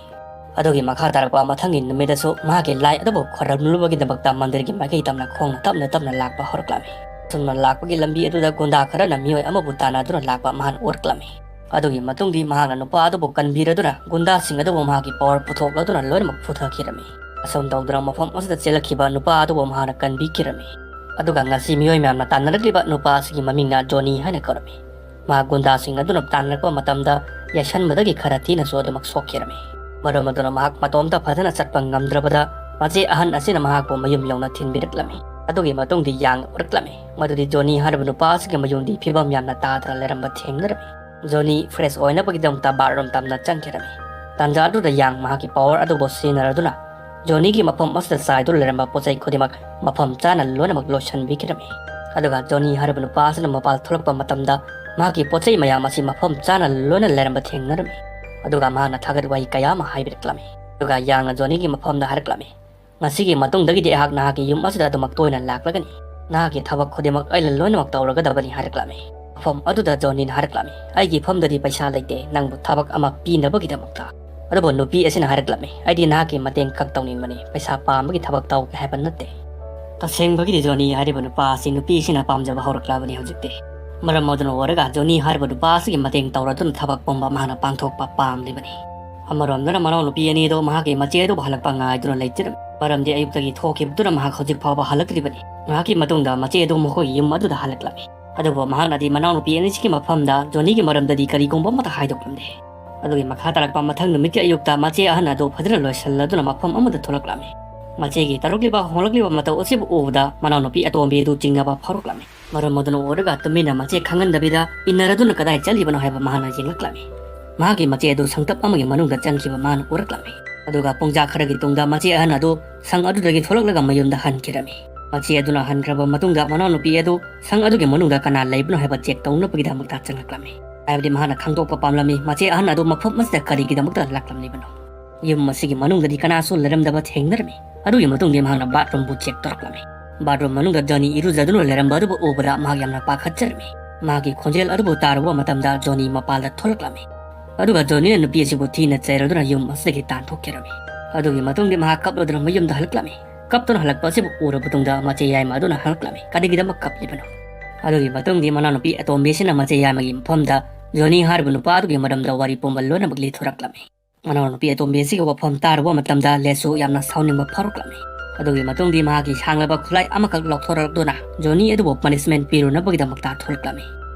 ꯑꯗꯨꯒꯤ ꯃꯈꯥ ꯇꯥꯔꯛꯄ ꯃꯊꯪꯒꯤ ꯅꯨꯃꯤꯠꯇꯁꯨ ꯃꯍꯥꯛꯀꯤ ꯂꯥꯏ ꯑꯗꯨꯕꯨ ꯈꯣꯏꯔꯝꯂꯨꯕꯒꯤꯗꯃꯛꯇ ꯃꯟꯗꯤꯔꯒꯤ ꯃꯥꯏꯀꯩ ꯇꯝꯅ ꯈꯣꯡꯅ ꯇꯞꯅ ꯇꯞꯅ ꯂꯥꯛꯄ ꯍꯧꯔꯛꯂꯝꯃꯤ꯫ ꯑꯁꯨꯝꯅ ꯂꯥꯛꯄꯒꯤ ꯂꯝꯕꯤ ꯑꯗꯨꯗ ꯒꯨꯟꯗꯥ ꯈꯔꯅ ꯃꯤꯑꯣꯏ ꯑꯃꯕꯨ ꯇꯥꯟꯅꯗꯨꯅ ꯂꯥꯛꯄ ꯃꯍꯥꯛꯅ ꯎꯔꯛꯂꯝꯃꯤ꯫ ꯑꯗꯨꯒꯤ ꯃꯇꯨꯡꯗꯤ ꯃꯍꯥꯛꯅ ꯅꯨꯄꯥ ꯑꯗꯨꯕꯨ ꯀꯟꯕꯤꯔꯗꯨꯅ ꯒꯨꯟꯗꯥꯁꯤꯡ ꯑꯗꯨꯕꯨ ꯃꯍꯥꯛꯀꯤ ꯄꯋꯥꯔ ꯄꯨꯊꯣꯛꯂꯗꯨꯅ ꯂꯣꯏꯅꯃꯛ ꯐꯨꯊꯈꯤꯔꯝꯃꯤ꯫ ꯑꯁꯨꯝ ꯇꯧꯗꯨꯅ ꯃꯐꯝ ꯑꯁꯤꯗ ꯆꯦꯜꯂꯛꯈꯤꯕ ꯅꯨꯄꯥ ꯑꯗꯨꯕꯨ ꯃꯍꯥꯛꯅ ꯀꯟꯕꯤꯈꯤꯔꯝꯃꯤ꯫ ꯑꯗꯨꯒ ꯉꯁꯤ ꯃꯤꯑꯣꯏ ꯃꯌꯥꯝꯅ ꯇꯥꯟꯅꯔꯛꯂꯤꯕ ꯅꯨꯄꯥ ꯑꯁꯤꯒꯤ ꯃꯃꯤꯡꯅ ꯖꯣꯅꯤ ꯍꯥꯏꯅ ꯀꯧꯔꯝꯃꯤ꯫ ꯃꯍꯥꯛ ꯒꯨꯟꯗꯥꯁꯤꯡ ꯑꯗꯨꯅ ꯇꯥꯟꯅꯔꯛꯄ ꯃꯇꯝꯗ ꯌꯩꯁꯟꯕꯗꯒꯤ ꯈꯔ ꯊꯤꯅꯁꯨ ꯑꯗꯨꯃꯛ ꯁꯣꯛꯈꯤꯔꯝꯃꯤ꯫ ꯃꯔꯝ ꯑꯗꯨꯅ ꯃꯍꯥꯛ ꯃꯇꯣꯝꯇ ꯐꯖꯅ ꯆꯠꯄ ꯉꯝꯗ꯭ꯔꯕꯗ ꯃꯆꯦ ꯑꯍꯟ ꯑꯁꯤꯅ ꯃꯍꯥꯛꯄꯨ ꯃꯌꯨꯝ ꯌꯧꯅ ꯊꯤꯟꯕꯤꯔꯛꯂꯝꯃꯤ꯫ ꯑꯗꯨꯒꯤ ꯃꯇꯨꯡꯗꯤ ꯌꯥꯡꯅ ꯎꯔꯛꯂꯝꯃꯤ ꯃꯗꯨꯗꯤ ꯖꯣꯅꯤ ꯍꯥꯏꯔꯤꯕ ꯅꯨꯄꯥ ꯑꯁꯤꯒꯤ ꯃꯌꯨꯝꯗꯤ ꯐꯤꯕꯝ ꯌꯥꯝꯅ ꯇꯥꯗꯅ ꯂꯩꯔꯝꯕ ꯊꯦꯡꯅꯔꯝꯃꯤ꯫ ꯖꯣꯅꯤ ꯐ꯭ꯔꯦꯁ ꯑꯣꯏꯅꯕꯒꯤꯗꯃꯛꯇ ꯕꯥꯠꯔꯨꯝ ꯇꯝꯅ ꯆꯪꯈꯤꯔꯝꯃꯤ꯫ ꯇꯥꯟꯖꯥ ꯑꯗꯨꯗ ꯌꯥꯡ ꯃꯍꯥꯛꯀꯤ ꯄꯋꯥꯔ ꯑꯗꯨꯕꯨ ꯁꯤꯖꯤꯟꯅꯔꯗꯨꯅ ꯖꯣꯅꯤꯒꯤ ꯃꯐꯝ ꯑꯁꯤꯗ ꯆꯥꯏꯗꯨꯅ ꯂꯩꯔꯝꯕ ꯄꯣꯠ ꯆꯩ ꯈꯨꯗꯤꯡꯃꯛ ꯃꯐꯝ ꯆꯥꯅ ꯂꯣꯏꯅꯃꯛ ꯂꯣꯏꯁꯤꯟꯕꯤꯈꯤꯔꯝꯃꯤ꯫ ꯑꯗꯨꯒ ꯖꯣꯅꯤ ꯍꯥꯏꯔꯤꯕ ꯅꯨꯄꯥ ꯑꯁꯤꯅ ꯃꯄꯥꯜ ꯊꯣꯛꯂꯛꯄ ꯃꯇꯝꯗ ꯃꯍꯥꯛꯀꯤ ꯄꯣꯠ ꯆꯩ ꯃꯌꯥꯝ ꯑꯁꯤ ꯃꯐꯝ ꯆꯥꯅ ꯂꯣꯏꯅ ꯂꯩꯔꯝꯕ ꯊꯦꯡꯅꯔꯝꯃꯤ꯫ ꯑꯗꯨꯒ ꯃꯍꯥꯛꯅ ꯊꯥꯒꯠ ꯋꯥꯍꯩ ꯀꯌꯥ ꯑꯃ ꯍꯥꯏꯕꯤꯔꯛꯂꯝꯃꯤ꯫ ꯑꯗꯨꯒ ꯌꯥꯡꯅ ꯖꯣꯅꯤꯒꯤ ꯃꯐꯝꯗ ꯍꯥꯏꯔꯛꯂꯝꯃꯤ, "ꯉꯁꯤꯒꯤ ꯃꯇꯨꯡꯗꯒꯤꯗꯤ ꯑꯩꯍꯥꯛ ꯅꯍꯥꯛꯀꯤ ꯌꯨꯝ ꯑꯁꯤꯗ ꯑꯗꯨꯃꯛ ꯇꯣꯏꯅ ꯂꯥꯛꯂꯒꯅꯤ꯫ ꯅꯍꯥꯛꯀꯤ ꯊꯕꯛ ꯈꯨꯗꯤꯡꯃꯛ ꯑꯩꯅ ꯂꯣꯏꯅꯃꯛ ꯇꯧꯔꯒꯗꯕꯅꯤ" ꯍꯥꯏꯔꯛꯂꯝꯃꯤ꯫ ꯃꯐꯝ ꯑꯗꯨꯗ ꯖꯣꯅꯤꯅ ꯍꯥꯏꯔꯛꯂꯝꯃꯤ, "ꯑꯩꯒꯤ ꯏꯐꯝꯗꯗꯤ ꯄꯩꯁꯥ ꯂꯩꯇꯦ, ꯅꯪꯕꯨ ꯊꯕꯛ ꯑꯃ ꯄꯤꯅꯕꯒꯤꯗꯃꯛꯇ"꯫ ꯑꯗꯨꯕꯨ ꯅꯨꯄꯤ ꯑꯁꯤꯅ ꯍꯥꯏꯔꯛꯂꯝꯃꯤ, "ꯑꯩꯗꯤ ꯅꯍꯥꯛꯀꯤ ꯃꯇꯦꯡ ꯈꯛ ꯇꯧꯅꯤꯡꯕꯅꯤ, ꯄꯩꯁꯥ ꯄꯥꯝꯕꯒꯤ ꯊꯕꯛ ꯇꯧꯒꯦ ꯍꯥꯏꯕ ꯅꯠꯇꯦ"꯫ ꯇꯁꯦꯡꯕꯒꯤꯗꯤ ꯖꯣꯅꯤ ꯍꯥꯏꯔꯤꯕ ꯅꯨꯄꯥ ꯑꯁꯤ ꯅꯨꯄꯤꯁꯤꯅ ꯄꯥꯝꯖꯕ ꯍꯧꯔꯛꯂꯕꯅꯤ ꯍꯧꯖꯤꯛꯇꯤ꯫ ꯃꯔꯝ ꯑꯗꯨꯅ ꯑꯣꯏꯔꯒ ꯖꯣꯅꯤ ꯍꯥꯏꯔꯤꯕ ꯅꯨꯄꯥ ꯑꯁꯤꯒꯤ ꯃꯇꯦꯡ ꯇꯧꯔꯗꯨꯅ ꯊꯕꯛ ꯄꯨꯝꯕ ꯃꯍꯥꯛꯅ ꯄꯥꯡꯊꯣꯛꯄ ꯄꯥꯝꯂꯤꯕꯅꯤ꯫ ꯑꯃꯔꯣꯝꯗꯅ ꯃꯅꯥꯎꯅꯨꯄꯤ ꯑꯅꯤꯗꯨ ꯃꯍꯥꯛꯀꯤ ꯃꯆꯦ ꯑꯗꯨꯕꯨ ꯍꯜꯂꯛꯄ ꯉꯥꯏꯗꯨꯅ ꯂꯩꯖꯔꯝꯃꯤ꯫ ꯃꯔꯝꯗꯤ ꯑꯌꯨꯛꯇꯒꯤ ꯊꯣꯛꯈꯤꯕꯗꯨꯅ ꯃꯍꯥꯛ ꯍꯧꯖꯤꯛ ꯐꯥꯎꯕ ꯍꯜꯂꯛꯇ꯭ꯔꯤꯕꯅꯤ꯫ ꯉꯥꯏꯍꯥꯛꯀꯤ ꯃꯇꯨꯡꯗ ꯃꯆꯦ ꯑꯗꯨ ꯃꯈꯣꯏꯒꯤ ꯌꯨꯝ ꯑꯗꯨꯗ ꯍꯜꯂꯛꯂꯝꯃꯤ꯫ ꯑꯗꯨꯕꯨ ꯃꯍꯥꯛꯅꯗꯤ ꯃꯅꯥꯎꯅꯨꯄꯤ ꯑꯅꯤꯁꯤꯒꯤ ꯃꯐꯝꯗ ꯖꯣꯅꯤꯒꯤ ꯃꯔꯝꯗꯗꯤ ꯀꯔꯤꯒꯨꯝꯕ ꯑꯃꯠꯇ ꯍꯥꯏꯗꯣꯛꯂꯝꯗꯦ꯫ ꯑꯗꯨꯒꯤ ꯃꯈꯥ ꯇꯥꯔꯛꯄ ꯃꯊꯪ ꯅꯨꯃꯤꯠꯀꯤ ꯑꯌꯨꯛꯇ ꯃꯆꯦ ꯑꯍꯟ ꯑꯗꯨ ꯐꯖꯅ ꯂꯣꯏꯁꯤꯜꯂꯗꯨꯅ ꯃꯐꯝ ꯑꯃꯗ ꯊꯣꯛꯂꯛꯂꯝꯃꯤ꯫ ꯃꯆꯦꯒꯤ ꯇꯧꯔꯛꯂꯤꯕ ꯍꯣꯡꯂꯛꯂꯤꯕ ꯃꯇꯧ ꯑꯁꯤꯕꯨ ꯎꯕꯗ ꯃꯅꯥꯎꯅꯨꯄꯤ ꯑꯇꯣꯝꯕꯤ ꯑꯗꯨ ꯆꯤꯡꯅꯕ ꯐꯥꯎꯔꯛꯂꯝꯃꯤ꯫ ꯃꯔꯝ ꯑꯗꯨꯅ ꯑꯣꯏꯔꯒ ꯇꯨꯃꯤꯟꯅ ꯃꯆꯦ ꯈꯪꯍꯟꯗꯕꯤꯗ ꯏꯟꯅꯔꯗꯨꯅ ꯀꯗꯥꯏ ꯆꯠꯂꯤꯕꯅꯣ ꯍꯥꯏꯕ ꯃꯍꯥꯛꯅ ꯌꯦꯡꯂꯛꯂꯝꯃꯤ꯫ ꯃꯍꯥꯛꯀꯤ ꯃꯆꯦ ꯑꯗꯨ ꯁꯪꯇꯞ ꯑꯃꯒꯤ ꯃꯅꯨꯡꯗ ꯆꯪꯈꯤꯕ ꯃꯍꯥꯛꯅ ꯎꯔꯛꯂꯝꯃꯤ꯫ ꯑꯗꯨꯒ ꯄꯨꯡꯖꯥ ꯈꯔꯒꯤ ꯇꯨꯡꯗ ꯃꯆꯦ ꯑꯍꯟ ꯑꯗꯨ ꯁꯪ ꯑꯗꯨꯗꯒꯤ ꯊꯣꯛꯂꯛꯂꯒ ꯃꯌꯨꯝꯗ ꯍꯟꯈꯤꯔꯝꯃꯤ꯫ ꯃꯆꯦ ꯑꯗꯨꯅ ꯍꯟꯈ꯭ꯔꯕ ꯃꯇꯨꯡꯗ ꯃꯅꯥꯎꯅꯨꯄꯤ ꯑꯗꯨ ꯁꯪ ꯑꯗꯨꯒꯤ ꯃꯅꯨꯡꯗ ꯀꯅꯥ ꯂꯩꯕꯅꯣ ꯍꯥꯏꯕ ꯆꯦꯛ ꯇꯧꯅꯕꯒꯤꯗꯃꯛꯇ ꯆꯪꯂꯛꯂꯝꯃꯤ꯫ ꯍꯥꯏꯕꯗꯤ ꯃꯍꯥꯛꯅ ꯈꯪꯗꯣꯛꯄ ꯄꯥꯝꯂꯝꯃꯤ, ꯃꯆꯦ ꯑꯍꯟ ꯑꯗꯨ ꯃꯐꯝ ꯑꯁꯤꯗ ꯀꯔꯤꯒꯤꯗꯃꯛꯇ ꯂꯥꯛꯂꯝꯂꯤꯕꯅꯣ꯫ ꯌꯨꯝ ꯑꯁꯤꯒꯤ ꯃꯅꯨꯡꯗꯗꯤ ꯀꯅꯥꯁꯨ ꯂꯩꯔꯝꯗꯕ ꯊꯦꯡꯅꯔꯝꯃꯤ꯫ ꯑꯗꯨꯒꯤ ꯃꯇꯨꯡꯗꯤ ꯃꯍꯥꯛꯅ ꯕꯥꯠꯔꯨꯝꯕꯨ ꯆꯦꯛ ꯇꯧꯔꯛꯂꯝꯃꯤ꯫ ꯕꯥꯠꯔꯨꯝ ꯃꯅꯨꯡꯗ ꯖꯣꯅꯤ ꯏꯔꯨꯖꯗꯨꯅ ꯂꯩꯔꯝꯕ ꯑꯗꯨꯕꯨ ꯎꯕꯗ ꯃꯍꯥꯛ ꯌꯥꯝꯅ ꯄꯥꯈꯠꯆꯔꯝꯃꯤ꯫ ꯃꯍꯥꯛꯀꯤ ꯈꯣꯟꯖꯦꯜ ꯑꯗꯨꯕꯨ ꯇꯥꯔꯨꯕ ꯃꯇꯝꯗ ꯖꯣꯅꯤ ꯃꯄꯥꯟꯗ ꯊꯣꯛꯂꯛꯂꯝꯃꯤ꯫ ꯑꯗꯨꯒ ꯖꯣꯅꯤꯅ ꯅꯨꯄꯤ ꯑꯁꯤꯕꯨ ꯊꯤꯅ ꯆꯩꯔꯗꯨꯅ ꯌꯨꯝ ꯑꯁꯤꯗꯒꯤ ꯇꯥꯟꯊꯣꯛꯈꯤꯔꯝꯃꯤ꯫ ꯑꯗꯨꯒꯤ ꯃꯇꯨꯡꯗꯤ ꯃꯍꯥꯛ ꯀꯞꯂꯗꯨꯅ ꯃꯌꯨꯝꯗ ꯍꯜꯂꯛꯂꯝꯃꯤ꯫ ꯀꯞꯇꯨꯅ ꯍꯜꯂꯛꯄ ꯑꯁꯤꯕꯨ ꯎꯔꯕ ꯃꯇꯨꯡꯗ ꯃꯆꯦ ꯌꯥꯏꯃ ꯑꯗꯨꯅ ꯍꯪꯂꯛꯂꯝꯃꯤ, "ꯀꯔꯤꯒꯤꯗꯃꯛ ꯀꯞꯂꯤꯕꯅꯣ?" ꯑꯗꯨꯒꯤ ꯃꯇꯨꯡꯗꯤ ꯃꯅꯥꯎꯅꯨꯄꯤ ꯑꯇꯣꯝꯕꯤꯁꯤꯅ ꯃꯆꯦ ꯌꯥꯏꯃꯒꯤ ꯃꯐꯝꯗ ꯖꯣꯅꯤ ꯍꯥꯏꯔꯤꯕ ꯅꯨꯄꯥ ꯑꯗꯨꯒꯤ ꯃꯔꯝꯗ ꯋꯥꯔꯤ ꯄꯨꯝꯕ ꯂꯣꯏꯅꯃꯛ ꯂꯤꯊꯣꯔꯛꯂꯝꯃꯤ꯫ ꯃꯅꯥꯎꯅꯨꯄꯤ ꯑꯇꯣꯝꯕꯤ ꯑꯁꯤꯒꯤ ꯋꯥꯐꯝ ꯇꯥꯔꯨꯕ ꯃꯇꯝꯗ ꯂꯦꯁꯨ ꯌꯥꯝꯅ ꯁꯥꯎꯅꯤꯡꯕ ꯐꯥꯎꯔꯛꯂꯝꯃꯤ꯫ ꯑꯗꯨꯒꯤ ꯃꯇꯨꯡꯗꯤ ꯃꯍꯥꯛꯀꯤ ꯁꯥꯡꯂꯕ ꯈꯨꯠꯂꯥꯏ ꯑꯃꯈꯛ ꯂꯧꯊꯣꯔꯛꯇꯨꯅ ꯖꯣꯅꯤ ꯑꯗꯨꯕꯨ ꯄꯅꯤꯁꯃꯦꯟ ꯄꯤꯔꯨꯅꯕꯒꯤꯗꯃꯛꯇ ꯊꯣꯔꯛꯂꯝꯃꯤ꯫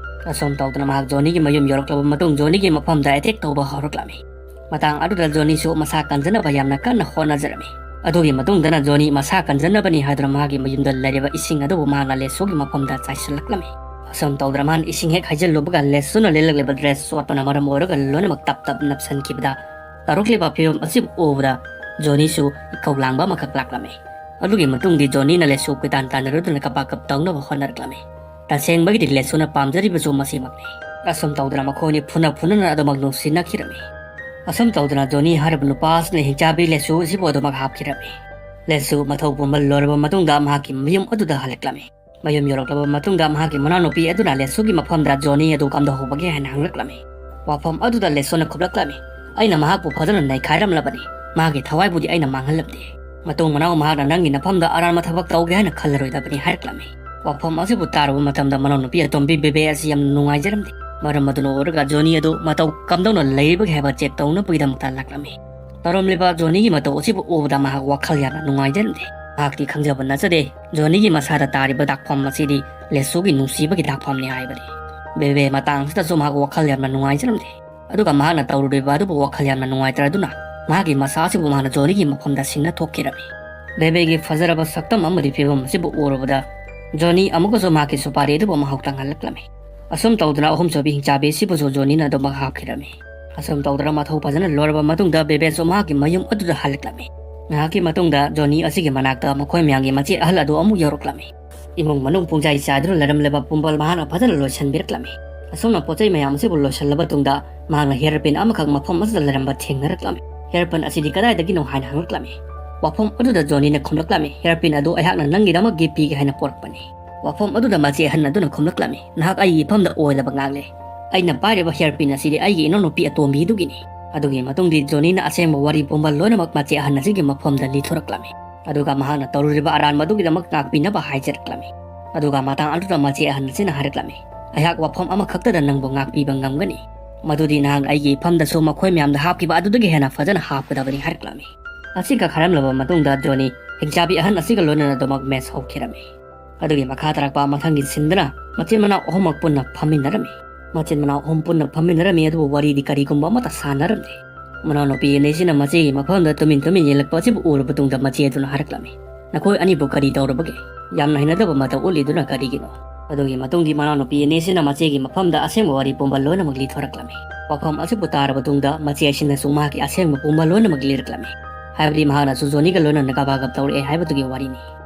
ꯑꯁꯨꯝ ꯇꯧꯗꯨꯅ ꯃꯍꯥꯛ ꯖꯣꯅꯤꯒꯤ ꯃꯌꯨꯝ ꯌꯧꯔꯛꯂꯕ ꯃꯇꯨꯡ ꯖꯣꯅꯤꯒꯤ ꯃꯐꯝꯗ ꯑꯦꯇꯦꯛ ꯇꯧꯕ ꯍꯧꯔꯛꯂꯝꯃꯤ꯫ ꯃꯇꯥꯡ ꯑꯗꯨꯗ ꯖꯣꯅꯤꯁꯨ ꯃꯁꯥ ꯀꯟꯖꯅꯕ ꯌꯥꯝꯅ ꯀꯟꯅ ꯍꯣꯠꯅꯖꯔꯝꯃꯤ꯫ ꯑꯗꯨꯒꯤ ꯃꯇꯨꯡꯗꯅ ꯖꯣꯅꯤ ꯃꯁꯥ ꯀꯟꯖꯅꯕꯅꯤ ꯍꯥꯏꯗꯨꯅ ꯃꯍꯥꯛꯀꯤ ꯃꯌꯨꯝꯗ ꯂꯩꯔꯤꯕ ꯏꯁꯤꯡ ꯑꯗꯨꯕꯨ ꯃꯍꯥꯛꯅ ꯂꯦꯁꯨꯒꯤ ꯃꯐꯝꯗ ꯆꯥꯏꯁꯤꯜꯂꯛꯂꯝꯃꯤ꯫ ꯑꯁꯨꯝ ꯇꯧꯗꯨꯅ ꯃꯍꯥꯛꯅ ꯏꯁꯤꯡ ꯍꯦꯛ ꯍꯩꯖꯤꯜꯂꯨꯕꯒ ꯂꯦꯁꯨꯅ ꯂꯤꯠꯂꯛꯂꯤꯕ ꯗ꯭ꯔꯦꯁ ꯆꯣꯠꯄꯅ ꯃꯔꯝ ꯑꯣꯏꯔꯒ ꯂꯣꯏꯅꯃꯛ ꯇꯞ ꯇꯞ ꯅꯞꯁꯤꯟꯈꯤꯕꯗ ꯇꯧꯔꯛꯂꯤꯕ ꯐꯤꯕꯝ ꯑꯁꯤꯕꯨ ꯎꯕꯗ ꯖꯣꯅꯤꯁꯨ ꯏꯀꯧ ꯂꯥꯡꯕ ꯑꯃꯈꯛ ꯂꯥꯛꯂꯝꯃꯤ꯫ ꯑꯗꯨꯒꯤ ꯃꯇꯨꯡꯗꯤ ꯖꯣꯅꯤꯅ ꯂꯦꯁꯨ ꯀꯣꯏꯇꯥꯟ ꯇꯥꯟꯅꯔꯨꯗꯨꯅ ꯀꯄꯥꯛ ꯀꯞ ꯇꯧꯅꯕ ꯍꯣꯠꯅꯔꯛꯂꯝꯃꯤ꯫ ꯇꯁꯦꯡꯕꯒꯤꯗꯤ ꯂꯦꯁꯨꯅ ꯄꯥꯝꯖꯔꯤꯕꯁꯨ ꯃꯁꯤꯃꯛꯅꯤ꯫ ꯑꯁꯨꯝ ꯇꯧꯗꯨꯅ ꯃꯈꯣꯏꯅꯤ ꯐꯨꯅ ꯐꯨꯅꯅ ꯑꯗꯨꯃꯛ ꯅꯨꯡꯁꯤꯅꯈꯤꯔꯝꯃꯤ꯫ ꯑꯁꯨꯝ ꯇꯧꯗꯨꯅ ꯖꯣꯅꯤ ꯍꯥꯏꯔꯤꯕ ꯅꯨꯄꯥ ꯑꯁꯤꯅ ꯍꯤꯡꯆꯥꯕꯤ ꯂꯦꯁꯨ ꯑꯁꯤꯕꯨ ꯑꯗꯨꯃꯛ ꯍꯥꯞꯈꯤꯔꯝꯃꯤ꯫ ꯂꯦꯁꯨ ꯃꯊꯧ ꯄꯨꯝꯕ ꯂꯣꯏꯔꯕ ꯃꯇꯨꯡꯗ ꯃꯍꯥꯛꯀꯤ ꯃꯌꯨꯝ ꯑꯗꯨꯗ ꯍꯜꯂꯛꯂꯝꯃꯤ꯫ ꯃꯌꯨꯝ ꯌꯧꯔꯛꯂꯕ ꯃꯇꯨꯡꯗ ꯃꯍꯥꯛꯀꯤ ꯃꯅꯥꯎꯅꯨꯄꯤ ꯑꯗꯨꯅ ꯂꯦꯁꯨꯒꯤ ꯃꯐꯝꯗ ꯖꯣꯅꯤ ꯑꯗꯨ ꯀꯝꯗꯧꯍꯧꯕꯒꯦ ꯍꯥꯏꯅ ꯍꯪꯂꯛꯂꯝꯃꯤ꯫ ꯋꯥꯐꯝ ꯑꯗꯨꯗ ꯂꯦꯁꯨꯅ ꯈꯨꯝꯂꯛꯂꯝꯃꯤ, "ꯑꯩꯅ ꯃꯍꯥꯛꯄꯨ ꯐꯖꯅ ꯅꯩꯈꯥꯏꯔꯝꯂꯕꯅꯤ꯫ ꯃꯍꯥꯛꯀꯤ ꯊꯋꯥꯏꯕꯨꯗꯤ ꯑꯩꯅ ꯃꯥꯡꯍꯜꯂꯝꯗꯦ꯫ ꯃꯇꯨꯡ ꯃꯅꯥꯎ ꯃꯍꯥꯛꯅ ꯅꯪꯒꯤ ꯅꯐꯝꯗ ꯑꯔꯥꯟꯕ ꯊꯕꯛ ꯇꯧꯒꯦ ꯍꯥꯏꯅ ꯈꯜꯂꯔꯣꯏꯗꯕꯅꯤ ꯍꯥꯏꯔꯛꯂꯝꯃꯤ꯫ ꯋꯥꯐꯝ ꯑꯁꯤꯕꯨ ꯇꯥꯔꯨꯕ ꯃꯇꯝꯗ ꯃꯅꯥꯎꯅꯨꯄꯤ ꯑꯇꯣꯝꯕꯤ ꯕꯦꯕꯦ ꯑꯁꯤ ꯌꯥꯝꯅ ꯅꯨꯡꯉꯥꯏꯖꯔꯝꯗꯦ꯫ ꯃꯔꯝ ꯑꯗꯨꯅ ꯑꯣꯏꯔꯒ ꯖꯣꯅꯤ ꯑꯗꯨ ꯃꯇꯧ ꯀꯝꯗꯧꯅ ꯂꯩꯔꯤꯕꯒꯦ ꯍꯥꯏꯕ ꯆꯦꯛ ꯇꯧꯅꯕꯒꯤꯗꯃꯛꯇ ꯂꯥꯛꯂꯝꯃꯤ꯫ ꯇꯧꯔꯝꯂꯤꯕ ꯖꯣꯅꯤꯒꯤ ꯃꯇꯧ ꯑꯁꯤꯕꯨ ꯎꯕꯗ ꯃꯍꯥꯛ ꯋꯥꯈꯜ ꯌꯥꯝꯅ ꯅꯨꯡꯉꯥꯏꯖꯔꯝꯗꯦ꯫ ꯃꯍꯥꯛꯇꯤ ꯈꯪꯖꯕ ꯅꯠꯆꯗꯦ, ꯖꯣꯅꯤꯒꯤ ꯃꯁꯥꯗ ꯇꯥꯔꯤꯕ ꯗꯥꯛꯐꯝ ꯑꯁꯤꯗꯤ ꯂꯦꯁꯨꯒꯤ ꯅꯨꯡꯁꯤꯕꯒꯤ ꯗꯥꯛꯐꯝꯅꯤ ꯍꯥꯏꯕꯅꯤ꯫ ꯕꯦꯕꯦ ꯃꯇꯥꯡ ꯑꯁꯤꯗꯁꯨ ꯃꯍꯥꯛ ꯋꯥꯈꯜ ꯌꯥꯝꯅ ꯅꯨꯡꯉꯥꯏꯖꯔꯝꯗꯦ꯫ ꯑꯗꯨꯒ ꯃꯍꯥꯛꯅ ꯇꯧꯔꯨꯔꯤꯕ ꯑꯗꯨꯕꯨ ꯋꯥꯈꯜ ꯌꯥꯝꯅ ꯅꯨꯡꯉꯥꯏꯇ꯭ꯔꯗꯨꯅ ꯃꯍꯥꯛꯀꯤ ꯃꯁꯥ ꯑꯁꯤꯕꯨ ꯃꯍꯥꯛꯅ ꯖꯣꯅꯤꯒꯤ ꯃꯐꯝꯗ ꯁꯤꯟꯅ ꯊꯣꯛꯈꯤꯔꯝꯃꯤ꯫ ꯕꯦꯕꯦꯒꯤ ꯐꯖꯔꯕ ꯁꯛꯇꯝ ꯑꯃꯗꯤ ꯐꯤꯕꯝ ꯑꯁꯤꯕꯨ ꯎꯔꯨꯕꯗ ꯖꯣꯅꯤ ꯑꯃꯨꯛꯀꯁꯨ ꯃꯍꯥꯛꯀꯤ ꯁꯨꯄꯥꯔꯤ ꯑꯗꯨꯕꯨ ꯃꯍꯥꯎ ꯇꯪꯍꯜꯂꯛꯂꯝꯃꯤ꯫ ꯑꯁꯨꯝ ꯇꯧꯗꯨꯅ ꯑꯍꯨꯝꯁꯨꯕꯤ ꯍꯤꯡꯆꯥꯕꯤ ꯑꯁꯤꯕꯨꯁꯨ ꯖꯣꯅꯤꯅ ꯑꯗꯨꯃꯛ ꯍꯥꯞꯈꯤꯔꯝꯃꯤ꯫ ꯑꯁꯨꯝ ꯇꯧꯗꯨꯅ ꯃꯊꯧ ꯐꯖꯅ ꯂꯣꯏꯔꯕ ꯃꯇꯨꯡꯗ ꯕꯦꯕꯦꯁꯨ ꯃꯍꯥꯛꯀꯤ ꯃꯌꯨꯝ ꯑꯗꯨꯗ ꯍꯜꯂꯛꯂꯝꯃꯤ꯫ ꯉꯥꯏꯍꯥꯛꯀꯤ ꯃꯇꯨꯡꯗ ꯖꯣꯅꯤ ꯑꯁꯤꯒꯤ ꯃꯅꯥꯛꯇ ꯃꯈꯣꯏ ꯃꯌꯥꯝꯒꯤ ꯃꯆꯦ ꯑꯍꯜ ꯑꯗꯨ ꯑꯃꯨꯛ ꯌꯧꯔꯛꯂꯝꯃꯤ꯫ ꯏꯃꯨꯡ ꯃꯅꯨꯡ ꯄꯨꯡꯆꯥꯏ ꯆꯥꯏꯗꯨꯅ ꯂꯩꯔꯝꯂꯕ ꯄꯨꯝꯕꯜ ꯃꯍꯥꯛꯅ ꯐꯖꯅ ꯂꯣꯏꯁꯤꯟꯕꯤꯔꯛꯂꯝꯃꯤ꯫ ꯑꯁꯨꯝꯅ ꯄꯣꯠ ꯆꯩ ꯃꯌꯥꯝ ꯑꯁꯤꯕꯨ ꯂꯣꯏꯁꯤꯜꯂꯕ ꯇꯨꯡꯗ ꯃꯍꯥꯛꯅ ꯍꯤꯌꯔ ꯄꯤꯟ ꯑꯃꯈꯛ ꯃꯐꯝ ꯑꯁꯤꯗ ꯂꯩꯔꯝꯕ ꯊꯦꯡꯅꯔꯛꯂꯝꯃꯤ꯫ ꯍꯤꯌꯔ ꯄꯤꯟ ꯑꯁꯤꯗꯤ ꯀꯗꯥꯏꯗꯒꯤꯅꯣ ꯍꯥꯏꯅ ꯍꯪꯂꯛꯂꯝꯃꯤ꯫ ꯋꯥꯐꯝ ꯑꯗꯨꯗ ꯖꯣꯅꯤꯅ ꯈꯨꯝꯂꯛꯂꯝꯃꯤ, "ꯍꯤꯌꯔ ꯄꯤꯟ ꯑꯗꯨ ꯑꯩꯍꯥꯛꯅ ꯅꯪꯒꯤꯗꯃꯛ ꯒꯤꯐ ꯄꯤꯒꯦ ꯍꯥꯏꯅ ꯄꯣꯔꯛꯄꯅꯤ꯫" ꯋꯥꯐꯝ ꯑꯗꯨꯗ ꯃꯆꯦ ꯑꯍꯟ ꯑꯗꯨꯅ ꯈꯨꯝꯂꯛꯂꯝꯃꯤ, "ꯅꯍꯥꯛ ꯑꯩꯒꯤ ꯏꯐꯝꯗ ꯑꯣꯏꯗꯕ ꯉꯥꯡꯂꯦ꯫ ꯑꯩꯅ ꯄꯥꯏꯔꯤꯕ ꯍꯤꯌꯔ ꯄꯤꯟ ꯑꯁꯤꯗꯤ ꯑꯩꯒꯤ ꯏꯅꯥꯎꯅꯨꯄꯤ ꯑꯇꯣꯝꯕꯤꯗꯨꯒꯤꯅꯤ꯫" ꯑꯗꯨꯒꯤ ꯃꯇꯨꯡꯗꯤ ꯖꯣꯅꯤꯅ ꯑꯁꯦꯡꯕ ꯋꯥꯔꯤ ꯄꯨꯝꯕ ꯂꯣꯏꯅꯃꯛ ꯃꯆꯦ ꯑꯍꯟ ꯑꯁꯤꯒꯤ ꯃꯐꯝꯗ ꯂꯤꯊꯣꯔꯛꯂꯝꯃꯤ꯫ ꯑꯗꯨꯒ ꯃꯍꯥꯛꯅ ꯇꯧꯔꯨꯔꯤꯕ ꯑꯔꯥꯟꯕ ꯑꯗꯨꯒꯤꯗꯃꯛ ꯉꯥꯛꯄꯤꯅꯕ ꯍꯥꯏꯖꯔꯛꯂꯝꯃꯤ꯫ ꯑꯗꯨꯒ ꯃꯇꯥꯡ ꯑꯗꯨꯗ ꯃꯆꯦ ꯑꯍꯟ ꯑꯁꯤꯅ ꯍꯥꯏꯔꯛꯂꯝꯃꯤ, "ꯑꯩꯍꯥꯛ ꯋꯥꯐꯝ ꯑꯃꯈꯛꯇꯗ ꯅꯪꯕꯨ ꯉꯥꯛꯄꯤꯕ ꯉꯝꯒꯅꯤ꯫ ꯃꯗꯨꯗꯤ ꯅꯍꯥꯛꯅ ꯑꯩꯒꯤ ꯏꯐꯝꯗꯁꯨ ꯃꯈꯣꯏ ꯃꯌꯥꯝꯗ ꯍꯥꯞꯈꯤꯕ ꯑꯗꯨꯗꯒꯤ ꯍꯦꯟꯅ ꯐꯖꯅ ꯍꯥꯞꯀꯗꯕꯅꯤ" ꯍꯥꯏꯔꯛꯂꯝꯃꯤ꯫ ꯑꯁꯤꯒ ꯈꯔꯝꯂꯕ ꯃꯇꯨꯡꯗ ꯖꯣꯅꯤ ꯍꯤꯡꯆꯥꯕꯤ ꯑꯍꯟ ꯑꯁꯤꯒ ꯂꯣꯏꯅꯅ ꯑꯗꯨꯃꯛ ꯃꯦꯁ ꯍꯧꯈꯤꯔꯝꯃꯤ꯫ ꯑꯗꯨꯒꯤ ꯃꯈꯥ ꯇꯥꯔꯛꯄ ꯃꯊꯪꯒꯤ ꯁꯤꯟꯗꯅ ꯃꯆꯤꯟ ꯃꯅꯥꯎ ꯑꯍꯨꯝꯃꯛ ꯄꯨꯟꯅ ꯐꯝꯃꯤꯟꯅꯔꯝꯃꯤ꯫ ꯃꯆꯤꯟ ꯃꯅꯥꯎ ꯑꯍꯨꯝ ꯄꯨꯟꯅ ꯐꯝꯃꯤꯟꯅꯔꯝꯃꯤ, ꯑꯗꯨꯕꯨ ꯋꯥꯔꯤꯗꯤ ꯀꯔꯤꯒꯨꯝꯕ ꯑꯃꯠꯇ ꯁꯥꯟꯅꯔꯝꯗꯦ꯫ ꯃꯅꯥꯎꯅꯨꯄꯤ ꯑꯅꯤꯁꯤꯅ ꯃꯆꯦꯒꯤ ꯃꯐꯝꯗ ꯇꯨꯃꯤꯟ ꯇꯨꯃꯤꯟ ꯌꯦꯡꯂꯛꯄ ꯑꯁꯤꯕꯨ ꯎꯔꯕ ꯇꯨꯡꯗ ꯃꯆꯦ ꯑꯗꯨꯅ ꯍꯥꯏꯔꯛꯂꯝꯃꯤ, "ꯅꯈꯣꯏ ꯑꯅꯤꯕꯨ ꯀꯔꯤ ꯇꯧꯔꯕꯒꯦ? ꯌꯥꯝꯅ ꯍꯩꯅꯗꯕ ꯃꯇꯧ ꯎꯠꯂꯤꯗꯨꯅ ꯀꯔꯤꯒꯤꯅꯣ?" ꯑꯗꯨꯒꯤ ꯃꯇꯨꯡꯗꯤ ꯃꯅꯥꯎꯅꯨꯄꯤ ꯑꯅꯤꯁꯤꯅ ꯃꯆꯦꯒꯤ ꯃꯐꯝꯗ ꯑꯁꯦꯡꯕ ꯋꯥꯔꯤ ꯄꯨꯝꯕ ꯂꯣꯏꯅꯃꯛ ꯂꯤꯊꯣꯔꯛꯂꯝꯃꯤ꯫ ꯋꯥꯐꯝ ꯑꯁꯤꯕꯨ ꯇꯥꯔꯕ ꯇꯨꯡꯗ ꯃꯆꯦ ꯑꯁꯤꯅꯁꯨ ꯃꯍꯥꯛꯀꯤ ꯑꯁꯦꯡꯕ ꯄꯨꯝꯕ ꯂꯣꯏꯅꯃꯛ ꯂꯤꯔꯛꯂꯝꯃꯤ꯫ ꯍꯥꯏꯕꯗꯤ ꯃꯍꯥꯛꯅꯁꯨ ꯖꯣꯅꯤꯒ ꯂꯣꯏꯅꯅ ꯒꯕꯥꯒꯞ ꯇꯧꯔꯛꯑꯦ ꯍꯥꯏꯕꯗꯨꯒꯤ ꯋꯥꯔꯤꯅꯤ꯫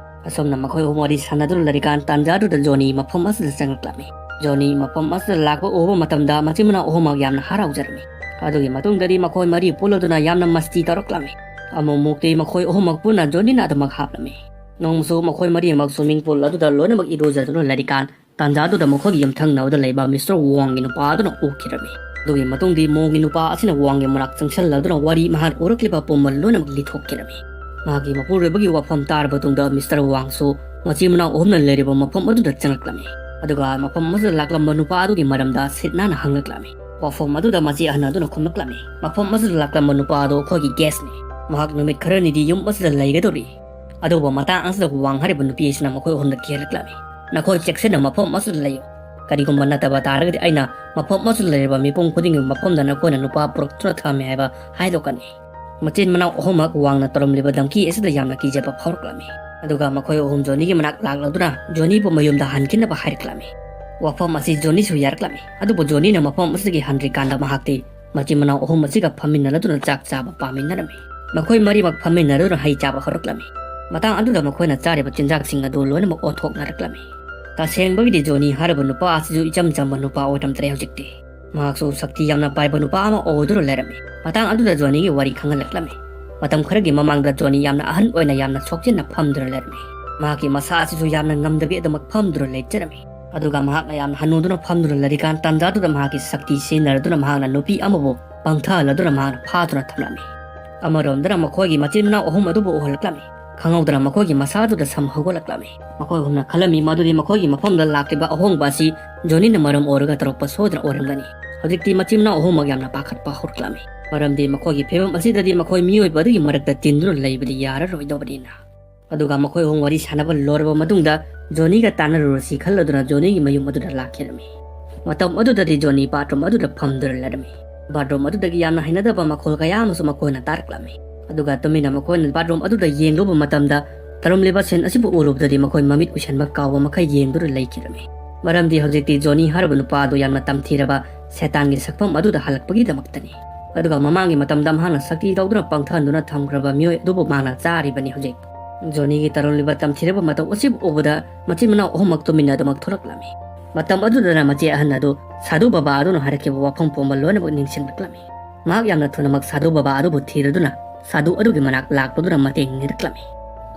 ꯑꯁꯨꯝꯅ ꯃꯈꯣꯏ ꯑꯍꯨꯝ ꯋꯥꯔꯤ ꯁꯥꯟꯅꯗꯨꯅ ꯂꯩꯔꯤꯀꯥꯟ ꯇꯥꯟꯖꯥꯗꯨꯗ ꯖꯣꯅꯤ ꯃꯐꯝ ꯑꯁꯤꯗ ꯆꯪꯂꯛꯂꯝꯃꯤ꯫ ꯖꯣꯅꯤ ꯃꯐꯝ ꯑꯁꯤꯗ ꯂꯥꯛꯄ ꯎꯕ ꯃꯇꯝꯗ ꯃꯆꯤꯟ ꯃꯅꯥꯎ ꯑꯍꯨꯝꯃꯛ ꯌꯥꯝꯅ ꯍꯔꯥꯎꯖꯔꯝꯃꯤ꯫ ꯑꯗꯨꯒꯤ ꯃꯇꯨꯡꯗꯗꯤ ꯃꯈꯣꯏ ꯃꯔꯤ ꯄꯨꯜꯂꯗꯨꯅ ꯌꯥꯝꯅ ꯃꯁꯇꯤ ꯇꯧꯔꯛꯂꯝꯃꯤ꯫ ꯑꯃꯨꯛ ꯃꯨꯛꯇꯤ ꯃꯈꯣꯏ ꯑꯍꯨꯝꯃꯛ ꯄꯨꯟꯅ ꯖꯣꯅꯤꯅ ꯑꯗꯨꯃꯛ ꯍꯥꯞꯂꯝꯃꯤ꯫ ꯅꯣꯡꯃꯁꯨ ꯃꯈꯣꯏ ꯃꯔꯤꯃꯛ ꯁ꯭ꯋꯤꯃꯤꯡ ꯄꯨꯜ ꯑꯗꯨꯗ ꯂꯣꯏꯅꯃꯛ ꯏꯔꯨꯖꯗꯨꯅ ꯂꯩꯔꯤꯀꯥꯟ ꯇꯥꯟꯖꯥꯗꯨꯗ ꯃꯈꯣꯏꯒꯤ ꯌꯨꯝꯊꯪꯅꯕꯗ ꯂꯩꯕ ꯃꯤꯁꯇꯔ ꯋꯥꯡꯒꯤ ꯅꯨꯄꯥ ꯑꯗꯨꯅ ꯎꯈꯤꯔꯝꯃꯤ꯫ ꯑꯗꯨꯒꯤ ꯃꯇꯨꯡꯗꯤ ꯃꯣꯡꯒꯤ ꯅꯨꯄꯥ ꯑꯁꯤꯅ ꯋꯥꯡꯒꯤ ꯃꯅꯥꯛ ꯆꯪꯁꯤꯜꯂꯗꯨꯅ ꯋꯥꯔꯤ ꯃꯍꯥꯛ ꯎꯔꯛꯂꯤꯕ ꯄꯨꯝꯕ ꯂꯣꯏꯅꯃꯛ ꯂꯤꯊꯣꯛꯈꯤꯔꯝꯃꯤ꯫ ꯃꯍꯥꯛꯀꯤ ꯃꯄꯨꯔꯣꯏꯕꯒꯤ ꯋꯥꯐꯝ ꯇꯥꯔꯕ ꯇꯨꯡꯗ ꯃꯤꯁꯇꯔ ꯋꯥꯡꯁꯨ ꯃꯆꯤꯟ ꯃꯅꯥꯎ ꯑꯍꯨꯝꯅ ꯂꯩꯔꯤꯕ ꯃꯐꯝ ꯑꯗꯨꯗ ꯆꯪꯂꯛꯂꯝꯃꯤ꯫ ꯑꯗꯨꯒ ꯃꯐꯝ ꯑꯁꯤꯗ ꯂꯥꯛꯂꯝꯕ ꯅꯨꯄꯥ ꯑꯗꯨꯒꯤ ꯃꯔꯝꯗ ꯁꯤꯠ ꯅꯥꯟꯅ ꯍꯪꯂꯛꯂꯝꯃꯤ꯫ ꯋꯥꯐꯝ ꯑꯗꯨꯗ ꯃꯆꯦ ꯑꯍꯟ ꯑꯗꯨꯅ ꯈꯨꯝꯂꯛꯂꯝꯃꯤ, "ꯃꯐꯝ ꯑꯁꯤꯗ ꯂꯥꯛꯂꯝꯕ ꯅꯨꯄꯥ ꯑꯗꯨ ꯑꯩꯈꯣꯏꯒꯤ ꯒꯦꯁꯅꯤ꯫ ꯃꯍꯥꯛ ꯅꯨꯃꯤꯠ ꯈꯔꯅꯤꯗꯤ ꯌꯨꯝ ꯑꯁꯤꯗ ꯂꯩꯒꯗꯧꯔꯤ꯫" ꯑꯗꯨꯕꯨ ꯃꯇꯥꯡ ꯑꯁꯤꯗ ꯋꯥꯡ ꯍꯥꯏꯔꯤꯕ ꯅꯨꯄꯤ ꯑꯁꯤꯅ ꯃꯈꯣꯏ ꯑꯍꯨꯝꯗ ꯀꯤꯍꯜꯂꯛꯂꯝꯃꯤ꯫ "ꯅꯈꯣꯏ ꯆꯦꯛꯁꯤꯟꯅ ꯃꯐꯝ ꯑꯁꯤꯗ ꯂꯩꯌꯨ꯫ ꯀꯔꯤꯒꯨꯝꯕ ꯅꯠꯇꯕ ꯇꯥꯔꯒꯗꯤ ꯑꯩꯅ ꯃꯐꯝ ꯑꯁꯤꯗ ꯂꯩꯔꯤꯕ ꯃꯤꯄꯨꯝ ꯈꯨꯗꯤꯡꯒꯤ ꯃꯐꯝꯗ ꯅꯈꯣꯏꯅ ꯅꯨꯄꯥ ꯄꯨꯔꯛꯇꯨꯅ ꯊꯝꯃꯦ ꯍꯥꯏꯕ ꯍꯥꯏꯗꯣꯛꯀꯅꯤ꯫" ꯃꯆꯤꯟ ꯃꯅꯥꯎ ꯑꯍꯨꯝꯃꯛ ꯋꯥꯡꯅ ꯇꯧꯔꯝꯂꯤꯕ ꯙꯝꯀꯤ ꯑꯁꯤꯗ ꯌꯥꯝꯅ ꯀꯤꯖꯕ ꯐꯥꯎꯔꯛꯂꯝꯃꯤ꯫ ꯑꯗꯨꯒ ꯃꯈꯣꯏ ꯑꯍꯨꯝ ꯖꯣꯅꯤꯒꯤ ꯃꯅꯥꯛ ꯂꯥꯛꯂꯗꯨꯅ ꯖꯣꯅꯤꯕꯨ ꯃꯌꯨꯝꯗ ꯍꯟꯈꯤꯅꯕ ꯍꯥꯏꯔꯛꯂꯝꯃꯤ꯫ ꯋꯥꯐꯝ ꯑꯁꯤ ꯖꯣꯅꯤꯁꯨ ꯌꯥꯔꯛꯂꯝꯃꯤ꯫ ꯑꯗꯨꯕꯨ ꯖꯣꯅꯤꯅ ꯃꯐꯝ ꯑꯁꯤꯗꯒꯤ ꯍꯟꯗ꯭ꯔꯤꯀꯥꯟꯗ ꯃꯍꯥꯛꯇꯤ ꯃꯆꯤꯟ ꯃꯅꯥꯎ ꯑꯍꯨꯝ ꯑꯁꯤꯒ ꯐꯝꯃꯤꯟꯅꯔꯗꯨꯅ ꯆꯥꯛ ꯆꯥꯕ ꯄꯥꯝꯃꯤꯟꯅꯔꯝꯃꯤ꯫ ꯃꯈꯣꯏ ꯃꯔꯤꯃꯛ ꯐꯝꯃꯤꯟꯅꯔꯗꯨꯅ ꯍꯩ ꯆꯥꯕ ꯍꯧꯔꯛꯂꯝꯃꯤ꯫ ꯃꯇꯥꯡ ꯑꯗꯨꯗ ꯃꯈꯣꯏꯅ ꯆꯥꯔꯤꯕ ꯆꯤꯟꯖꯥꯛꯁꯤꯡ ꯑꯗꯨ ꯂꯣꯏꯅꯃꯛ ꯑꯣꯊꯣꯛꯅꯔꯛꯂꯝꯃꯤ꯫ ꯇꯁꯦꯡꯕꯒꯤꯗꯤ ꯖꯣꯅꯤ ꯍꯥꯏꯔꯤꯕ ꯅꯨꯄꯥ ꯑꯁꯤꯁꯨ ꯏꯆꯝ ꯆꯝꯕ ꯅꯨꯄꯥ ꯑꯣꯏꯔꯝꯗ꯭ꯔꯦ ꯍꯧꯖꯤꯛꯇꯤ꯫ ꯃꯍꯥꯛꯁꯨ ꯁꯛꯇꯤ ꯌꯥꯝꯅ ꯄꯥꯏꯕ ꯅꯨꯄꯥ ꯑꯃ ꯑꯣꯏꯗꯨꯅ ꯂꯩꯔꯝꯃꯤ꯫ ꯃꯇꯥꯡ ꯑꯗꯨꯗ ꯖꯣꯅꯤꯒꯤ ꯋꯥꯔꯤ ꯈꯪꯍꯜꯂꯛꯂꯝꯃꯤ꯫ ꯃꯇꯝ ꯈꯔꯒꯤ ꯃꯃꯥꯡꯗ ꯖꯣꯅꯤ ꯌꯥꯝꯅ ꯑꯍꯟ ꯑꯣꯏꯅ ꯌꯥꯝꯅ ꯁꯣꯛꯆꯤꯟꯅ ꯐꯝꯗꯨꯅ ꯂꯩꯔꯝꯃꯤ꯫ ꯃꯍꯥꯛꯀꯤ ꯃꯁꯥ ꯑꯁꯤꯁꯨ ꯌꯥꯝꯅ ꯉꯝꯗꯕꯤ ꯑꯗꯨꯃꯛ ꯐꯝꯗꯨꯅ ꯂꯩꯖꯔꯝꯃꯤ꯫ ꯑꯗꯨꯒ ꯃꯍꯥꯛꯅ ꯌꯥꯝꯅ ꯍꯅꯨꯗꯨꯅ ꯐꯝꯗꯨꯅ ꯂꯩꯔꯤꯀꯥꯟ ꯇꯥꯟꯖꯥꯗꯨꯗ ꯃꯍꯥꯛꯀꯤ ꯁꯛꯇꯤ ꯁꯤꯖꯤꯟꯅꯔꯗꯨꯅ ꯃꯍꯥꯛꯅ ꯅꯨꯄꯤ ꯑꯃꯕꯨ ꯄꯪꯊꯍꯜꯂꯗꯨꯅ ꯃꯍꯥꯛꯅ ꯐꯥꯗꯨꯅ ꯊꯝꯂꯝꯃꯤ꯫ ꯑꯃꯔꯣꯝꯗꯅ ꯃꯈꯣꯏꯒꯤ ꯃꯆꯤꯟ ꯃꯅꯥꯎ ꯑꯍꯨꯝ ꯑꯗꯨꯕꯨ ꯎꯍꯜꯂꯛꯂꯝꯃꯤ꯫ ꯈꯪꯍꯧꯗꯅ ꯃꯈꯣꯏꯒꯤ ꯃꯁꯥꯗꯨꯗ ꯁꯝ ꯍꯧꯒꯠꯂꯛꯂꯝꯃꯤ꯫ ꯃꯈꯣꯏ ꯑꯍꯨꯝꯅ ꯈꯜꯂꯝꯃꯤ ꯃꯗꯨꯗꯤ ꯃꯈꯣꯏꯒꯤ ꯃꯐꯝꯗ ꯂꯥꯛꯂꯤꯕ ꯑꯍꯣꯡꯕ ꯑꯁꯤ ꯖꯣꯅꯤꯅ ꯃꯔꯝ ꯑꯣꯏꯔꯒ ꯇꯧꯔꯛꯄ ꯁꯣꯏꯗꯅ ꯑꯣꯏꯔꯝꯒꯅꯤ꯫ ꯍꯧꯖꯤꯛꯇꯤ ꯃꯆꯤꯟ ꯃꯅꯥꯎ ꯑꯍꯨꯝꯃꯛ ꯌꯥꯝꯅ ꯄꯥꯈꯠꯄ ꯍꯧꯔꯛꯂꯝꯃꯤ꯫ ꯃꯔꯝꯗꯤ ꯃꯈꯣꯏꯒꯤ ꯐꯤꯕꯝ ꯑꯁꯤꯗꯗꯤ ꯃꯈꯣꯏ ꯃꯤꯑꯣꯏꯕ ꯑꯗꯨꯒꯤ ꯃꯔꯛꯇ ꯇꯤꯟꯗꯨꯅ ꯂꯩꯕꯗꯤ ꯌꯥꯔꯔꯣꯏꯗꯧꯕꯅꯤꯅ꯫ ꯑꯗꯨꯒ ꯃꯈꯣꯏ ꯑꯍꯨꯝ ꯋꯥꯔꯤ ꯁꯥꯟꯅꯕ ꯂꯣꯏꯔꯕ ꯃꯇꯨꯡꯗ ꯖꯣꯅꯤꯒ ꯇꯥꯟꯅꯔꯨꯔꯁꯤ ꯈꯜꯂꯗꯨꯅ ꯖꯣꯅꯤꯒꯤ ꯃꯌꯨꯝ ꯑꯗꯨꯗ ꯂꯥꯛꯈꯤꯔꯝꯃꯤ꯫ ꯃꯇꯝ ꯑꯗꯨꯗꯗꯤ ꯖꯣꯅꯤ ꯕꯥꯠꯔꯨꯝ ꯑꯗꯨꯗ ꯐꯝꯗꯨꯅ ꯂꯩꯔꯝꯃꯤ꯫ ꯕꯥꯠꯔꯨꯝ ꯑꯗꯨꯗꯒꯤ ꯌꯥꯝꯅ ꯍꯩꯅꯗꯕ ꯃꯈꯣꯜ ꯀꯌꯥ ꯑꯃꯁꯨ ꯃꯈꯣꯏꯅ ꯇꯥꯔꯛꯂꯝꯃꯤ꯫ ꯑꯗꯨꯒ ꯇꯨꯃꯤꯟꯅ ꯃꯈꯣꯏꯅ ꯕꯥꯠꯔꯨꯝ ꯑꯗꯨꯗ ꯌꯦꯡꯂꯨꯕ ꯃꯇꯝꯗ ꯇꯧꯔꯝꯂꯤꯕ ꯁꯤꯟ ꯑꯁꯤꯕꯨ ꯎꯔꯨꯕꯗꯗꯤ ꯃꯈꯣꯏ ꯃꯃꯤꯠ ꯎꯏꯁꯟꯕ ꯀꯥꯎꯕ ꯃꯈꯩ ꯌꯦꯡꯗꯨꯅ ꯂꯩꯈꯤꯔꯝꯃꯤ꯫ ꯃꯔꯝꯗꯤ ꯍꯧꯖꯤꯛꯇꯤ ꯖꯣꯅꯤ ꯍꯥꯏꯔꯤꯕ ꯅꯨꯄꯥ ꯑꯗꯨ ꯌꯥꯝꯅ ꯇꯝꯊꯤꯔꯕ ꯁꯦꯇꯥꯟꯒꯤ ꯁꯛꯐꯝ ꯑꯗꯨꯗ ꯍꯜꯂꯛꯄꯒꯤꯗꯃꯛꯇꯅꯤ꯫ ꯑꯗꯨꯒ ꯃꯃꯥꯡꯒꯤ ꯃꯇꯝꯗ ꯃꯍꯥꯛꯅ ꯁꯛꯇꯤ ꯂꯧꯗꯨꯅ ꯄꯪꯊꯍꯟꯗꯨꯅ ꯊꯝꯈ꯭ꯔꯕ ꯃꯤꯑꯣꯏ ꯑꯗꯨꯕꯨ ꯃꯍꯥꯛꯅ ꯆꯥꯔꯤꯕꯅꯤ ꯍꯧꯖꯤꯛ꯫ ꯖꯣꯅꯤꯒꯤ ꯇꯧꯔꯝꯂꯤꯕ ꯇꯝꯊꯤꯔꯕ ꯃꯇꯧ ꯑꯁꯤꯕꯨ ꯎꯕꯗ ꯃꯆꯤꯟ ꯃꯅꯥꯎ ꯑꯍꯨꯝꯃꯛ ꯇꯨꯃꯤꯟꯅꯗꯨꯃꯛ ꯊꯣꯛꯂꯛꯂꯝꯃꯤ꯫ ꯃꯇꯝ ꯑꯗꯨꯗꯅ ꯃꯆꯦ ꯑꯍꯟ ꯑꯗꯨ ꯁꯥꯙꯨ ꯕꯕꯥ ꯑꯗꯨꯅ ꯍꯥꯏꯔꯛꯈꯤꯕ ꯋꯥꯐꯝ ꯄꯨꯝꯕ ꯂꯣꯏꯅꯃꯛ ꯅꯤꯡꯁꯤꯡꯂꯛꯂꯝꯃꯤ꯫ ꯃꯍꯥꯛ ꯌꯥꯝꯅ ꯊꯨꯅꯃꯛ ꯁꯥꯙꯨ ꯕꯕꯥ ꯑꯗꯨꯕꯨ ꯊꯤꯔꯗꯨꯅ ꯁꯥꯙꯨ ꯑꯗꯨꯒꯤ ꯃꯅꯥꯛ ꯂꯥꯛꯄꯗꯨꯅ ꯃꯇꯦꯡ ꯅꯤꯔꯛꯂꯝꯃꯤ꯫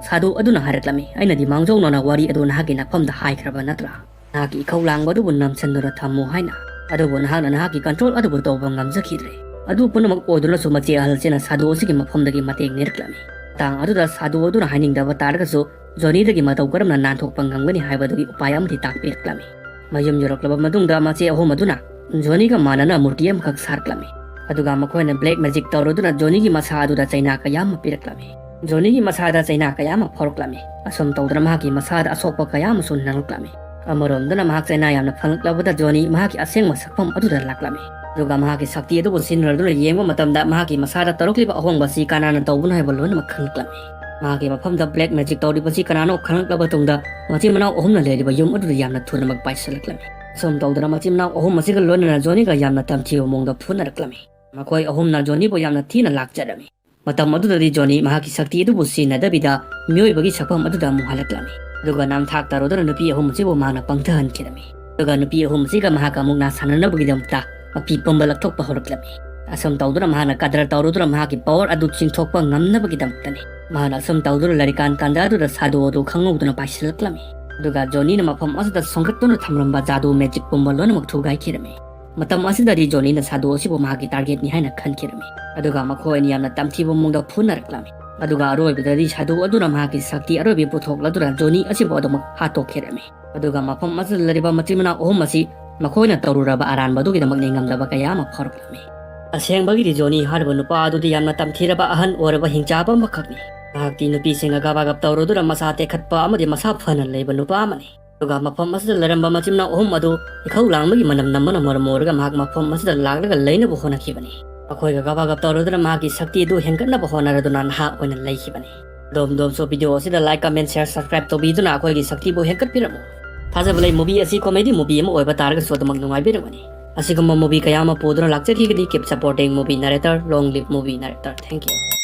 ꯁꯥꯙꯨ ꯑꯗꯨꯅ ꯍꯥꯏꯔꯛꯂꯝꯃꯤ, "ꯑꯩꯅꯗꯤ ꯃꯥꯡꯖꯧꯅꯅ ꯋꯥꯔꯤ ꯑꯗꯨ ꯅꯍꯥꯛꯀꯤ ꯅꯐꯝꯗ ꯍꯥꯏꯈ꯭ꯔꯕ ꯅꯠꯇ꯭ꯔꯥ? ꯅꯍꯥꯛꯀꯤ ꯏꯈꯧ ꯂꯥꯡꯕ ꯑꯗꯨꯕꯨ ꯅꯝꯁꯤꯟꯗꯨꯅ ꯊꯝꯃꯨ ꯍꯥꯏꯅ꯫ ꯑꯗꯨꯕꯨ ꯅꯍꯥꯛꯅ ꯅꯍꯥꯛꯀꯤ ꯀꯟꯇ꯭ꯔꯣꯜ ꯑꯗꯨꯕꯨ ꯇꯧꯕ ꯉꯝꯖꯈꯤꯗ꯭ꯔꯦ꯫" ꯑꯗꯨ ꯄꯨꯝꯅꯃꯛ ꯑꯣꯏꯗꯨꯅꯁꯨ ꯃꯆꯦ ꯑꯍꯜꯁꯤꯅ ꯁꯥꯙꯨ ꯑꯁꯤꯒꯤ ꯃꯐꯝꯗꯒꯤ ꯃꯇꯦꯡ ꯅꯤꯔꯛꯂꯝꯃꯤ꯫ ꯃꯇꯥꯡ ꯑꯗꯨꯗ ꯁꯥꯗꯨ ꯑꯗꯨꯅ ꯍꯥꯏꯅꯤꯡꯗꯕ ꯇꯥꯔꯒꯁꯨ ꯖꯣꯅꯤꯗꯒꯤ ꯃꯇꯧ ꯀꯔꯝꯅ ꯅꯥꯟꯊꯣꯛꯄ ꯉꯝꯒꯅꯤ ꯍꯥꯏꯕꯗꯨꯒꯤ ꯎꯄꯥꯏ ꯑꯃꯗꯤ ꯇꯥꯛꯄꯤꯔꯛꯂꯝꯃꯤ꯫ ꯃꯌꯨꯝ ꯌꯧꯔꯛꯂꯕ ꯃꯇꯨꯡꯗ ꯃꯆꯦ ꯑꯍꯨꯝ ꯑꯗꯨꯅ ꯖꯣꯅꯤꯒ ꯃꯥꯟꯅꯅ ꯃꯨꯔꯇꯤ ꯑꯃꯈꯛ ꯁꯥꯔꯛꯂꯝꯃꯤ꯫ ꯑꯗꯨꯒ ꯃꯈꯣꯏꯅ black magic ꯇꯧꯔꯗꯨꯅ ꯖꯣꯅꯤꯒꯤ ꯃꯁꯥ ꯑꯗꯨꯗ ꯆꯩꯅꯥ ꯀꯌꯥ ꯑꯃ ꯄꯤꯔꯛꯂꯝꯃꯤ꯫ ꯖꯣꯅꯤꯒꯤ ꯃꯁꯥꯗ ꯆꯩꯅꯥ ꯀꯌꯥ ꯑꯃ ꯐꯥꯎꯔꯛꯂꯝꯃꯤ꯫ ꯑꯁꯨꯝ ꯇꯧꯗꯨꯅ ꯃꯍꯥꯛꯀꯤ ꯃꯁꯥꯗ ꯑꯁꯣꯛꯄ ꯀꯌꯥ ꯑꯃꯁꯨ ꯅꯪꯂꯛꯂꯝꯃꯤ꯫ ꯑꯃꯔꯣꯝꯗꯅ ꯃꯍꯥꯛ ꯆꯩꯅꯥ ꯌꯥꯝꯅ ꯐꯪꯂꯛꯂꯕꯗ ꯖꯣꯅꯤ ꯃꯍꯥꯛꯀꯤ ꯑꯁꯦꯡꯕ ꯁꯛꯐꯝ ꯑꯗꯨꯗ ꯂꯥꯛꯂꯝꯃꯤ꯫ ꯑꯗꯨꯒ ꯃꯍꯥꯛꯀꯤ ꯁꯛꯇꯤ ꯑꯗꯨꯕꯨ ꯁꯤꯖꯤꯟꯅꯗꯨꯅ ꯌꯦꯡꯕ ꯃꯇꯝꯗ ꯃꯍꯥꯛꯀꯤ ꯃꯁꯥꯗ ꯇꯧꯔꯛꯂꯤꯕ ꯑꯍꯣꯡꯕ ꯑꯁꯤ ꯀꯅꯥꯅ ꯇꯧꯕꯅꯣ ꯍꯥꯏꯕ ꯂꯣꯏꯅꯃꯛ ꯈꯪꯂꯛꯂꯝꯃꯤ꯫ ꯃꯍꯥꯛꯀꯤ ꯃꯐꯝꯗ black magic ꯇꯧꯔꯤꯕꯁꯤ ꯀꯅꯥꯅꯣ ꯈꯪꯂꯛꯂꯕ ꯃꯇꯨꯡꯗ ꯃꯆꯤꯟ ꯃꯅꯥꯎ ꯑꯍꯨꯝꯅ ꯂꯩꯔꯤꯕ ꯌꯨꯝ ꯑꯗꯨꯗ ꯌꯥꯝꯅ ꯊꯨꯅꯃꯛ ꯄꯥꯏꯁꯤꯜꯂꯛꯂꯝꯃꯤ꯫ ꯑꯁꯨꯝ ꯇꯧꯗꯨꯅ ꯃꯆꯤꯟ ꯃꯅꯥꯎ ꯑꯍꯨꯝ ꯑꯁꯤꯒ ꯂꯣꯏꯅꯅ ꯖꯣꯅꯤꯒ ꯌꯥꯝꯅ ꯇꯝꯊꯤꯕ ꯃꯑꯣꯡꯗ ꯐꯨꯅꯔꯛꯂꯝꯃꯤ꯫ ꯃꯈꯣꯏ ꯑꯍꯨꯝꯅ ꯖꯣꯅꯤꯕꯨ ꯌꯥꯝꯅ ꯊꯤꯅ ꯂꯥꯛꯆꯔꯝꯃꯤ꯫ ꯃꯇꯝ ꯑꯗꯨꯗꯗꯤ ꯖꯣꯅꯤ ꯃꯍꯥꯛꯀꯤ ꯁꯛꯇꯤ ꯑꯗꯨꯕꯨ ꯁꯤꯖꯤꯟꯅꯗꯕꯤꯗ ꯃꯤꯑꯣꯏꯕꯒꯤ ꯁꯛꯐꯝ ꯑꯗꯨꯗ ꯑꯃꯨꯛ ꯍꯜꯂꯛꯂꯝꯃꯤ꯫ ꯑꯗꯨꯒ ꯅꯝꯊꯥꯛ ꯇꯧꯔꯗꯨꯅ ꯅꯨꯄꯤ ꯑꯍꯨꯝ ꯑꯁꯤꯕꯨ ꯃꯍꯥꯛꯅ ꯄꯪꯊꯍꯟꯈꯤꯔꯝꯃꯤ꯫ ꯑꯗꯨꯒ ꯅꯨꯄꯤ ꯑꯍꯨꯝ ꯑꯁꯤꯒ ꯃꯍꯥꯛꯀ ꯑꯃꯨꯛ ꯅꯥꯁꯥꯟꯅꯅꯕꯒꯤꯗꯃꯛꯇ ꯃꯄꯤ ꯄꯨꯝꯕ ꯂꯧꯊꯣꯛꯄ ꯍꯧꯔꯛꯂꯝꯃꯤ꯫ ꯑꯁꯨꯝ ꯇꯧꯗꯨꯅ ꯃꯍꯥꯛꯅ ꯀꯗꯔ ꯇꯧꯔꯗꯨꯅ ꯃꯍꯥꯛꯀꯤ power ꯑꯗꯨ ꯆꯤꯡꯊꯣꯛꯄ ꯉꯝꯅꯕꯒꯤꯗꯃꯛꯇꯅꯤ꯫ ꯃꯍꯥꯛꯅ ꯑꯁꯨꯝ ꯇꯧꯗꯨꯅ ꯂꯩꯔꯤꯀꯥꯟ ꯇꯥꯟꯖꯥ ꯑꯗꯨꯗ ꯁꯥꯗꯨ ꯑꯗꯨ ꯈꯪꯍꯧꯗꯅ ꯄꯥꯏꯁꯤꯜꯂꯛꯂꯝꯃꯤ꯫ ꯑꯗꯨꯒ ꯖꯣꯅꯤꯅ ꯃꯐꯝ ꯑꯁꯤꯗ ꯁꯣꯡꯒꯠꯇꯨꯅ ꯊꯝꯂꯝꯕ ꯖꯥꯗꯨ magic ꯄꯨꯝꯕ ꯂꯣꯏꯅꯃꯛ ꯊꯨꯒꯥꯏꯈꯤꯔꯝꯃꯤ꯫ ꯃꯇꯝ ꯑꯁꯤꯗꯗꯤ ꯖꯣꯅꯤꯅ ꯁꯥꯗꯨ ꯑꯁꯤꯕꯨ ꯃꯍꯥꯛꯀꯤ targetꯅꯤ ꯍꯥꯏꯅ ꯈꯟꯈꯤꯔꯝꯃꯤ꯫ ꯑꯗꯨꯒ ꯃꯈꯣꯏ ꯑꯅꯤ ꯌꯥꯝꯅ ꯇꯝꯊꯤꯕ ꯃꯑꯣꯡꯗ ꯐꯨꯅꯔꯛꯂꯝꯃꯤ꯫ ꯑꯗꯨꯒ ꯑꯔꯣꯏꯕꯗꯗꯤ ꯁꯥꯗꯨ ꯑꯗꯨꯅ ꯃꯍꯥꯛꯀꯤ ꯁꯛꯇꯤ ꯑꯔꯣꯏꯕꯤ ꯄꯨꯊꯣꯛꯂꯗꯨꯅ ꯖꯣꯅꯤ ꯑꯁꯤꯕꯨ ꯑꯗꯨꯃꯛ ꯍꯥꯠꯇꯣꯛꯈꯤꯔꯝꯃꯤ꯫ ꯑꯗꯨꯒ ꯃꯐꯝ ꯑꯁꯤꯗ ꯂꯩꯔꯤꯕ ꯃꯆꯤꯟ ꯃꯅꯥꯎ ꯑꯍꯨꯝ ꯑꯁꯤ ꯃꯈꯣꯏꯅ ꯇꯧꯔꯨꯔꯕ ꯑꯔꯥꯟꯕ ꯑꯗꯨꯒꯤꯗꯃꯛ ꯅꯤꯡꯉꯝꯗꯕ ꯀꯌꯥ ꯑꯃ ꯐꯥꯎꯔꯛꯂꯝꯃꯤ꯫ ꯑꯁꯦꯡꯕꯒꯤꯗꯤ ꯖꯣꯅꯤ ꯍꯥꯏꯔꯤꯕ ꯅꯨꯄꯥ ꯑꯗꯨꯗꯤ ꯌꯥꯝꯅ ꯇꯝꯊꯤꯔꯕ ꯑꯍꯟ ꯑꯣꯏꯔꯕ ꯍꯤꯡꯆꯥꯕ ꯑꯃꯈꯛꯅꯤ꯫ ꯃꯍꯥꯛꯇꯤ ꯅꯨꯄꯤꯁꯤꯡꯒ ꯒꯕꯥꯒꯞ ꯇꯧꯔꯨꯗꯨꯅ ꯃꯁꯥ ꯇꯦꯛꯈꯠꯄ ꯑꯃꯗꯤ ꯃꯁꯥ ꯐꯅ ꯂꯩꯕ ꯅꯨꯄꯥ ꯑꯃꯅꯤ꯫ ꯑꯗꯨꯒ ꯃꯐꯝ ꯑꯁꯤꯗ ꯂꯩꯔꯝꯕ ꯃꯆꯤꯟ ꯃꯅꯥꯎ ꯑꯍꯨꯝ ꯑꯗꯨ ꯏꯈꯧ ꯂꯥꯡꯕꯒꯤ ꯃꯅꯝ ꯅꯝꯕꯅ ꯃꯔꯝ ꯑꯣꯏꯔꯒ ꯃꯍꯥꯛ ꯃꯐꯝ ꯑꯁꯤꯗ ꯂꯥꯛꯂꯒ ꯂꯩꯅꯕ ꯍꯣꯠꯅꯈꯤꯕꯅꯤ꯫ ꯃꯈꯣꯏꯒ ꯒꯕꯥꯒꯞ ꯇꯧꯔꯗꯨꯅ ꯃꯍꯥꯛꯀꯤ ꯁꯛꯇꯤ ꯑꯗꯨ ꯍꯦꯟꯒꯠꯅꯕ ꯍꯣꯠꯅꯔꯗꯨꯅ ꯅꯍꯥ ꯑꯣꯏꯅ ꯂꯩꯈꯤꯕꯅꯤ꯫ ꯑꯗꯣꯝ ꯑꯗꯣꯝꯁꯨ video ꯑꯁꯤꯗ like, comment, share, subscribe ꯇꯧꯕꯤꯗꯨꯅ ꯑꯩꯈꯣꯏꯒꯤ ꯁꯛꯇꯤꯕꯨ ꯍꯦꯟꯒꯠꯄꯤꯔꯝꯃꯨ꯫ ꯊꯥꯖꯕ ꯂꯩ movie ꯑꯁꯤ comedy movie ꯑꯃ ꯑꯣꯏꯕ ꯇꯥꯔꯒꯁꯨ ꯑꯗꯨꯃꯛ ꯅꯨꯡꯉꯥꯏꯕꯤꯔꯝꯒꯅꯤ꯫ ꯑꯁꯤꯒꯨꯝꯕ movie ꯀꯌꯥ ꯑꯃ ꯄꯨꯗꯨꯅ ꯂꯥꯛꯆꯈꯤꯒꯅꯤ꯫ Keep supporting movie narrator, long live movie narrator, thank you꯫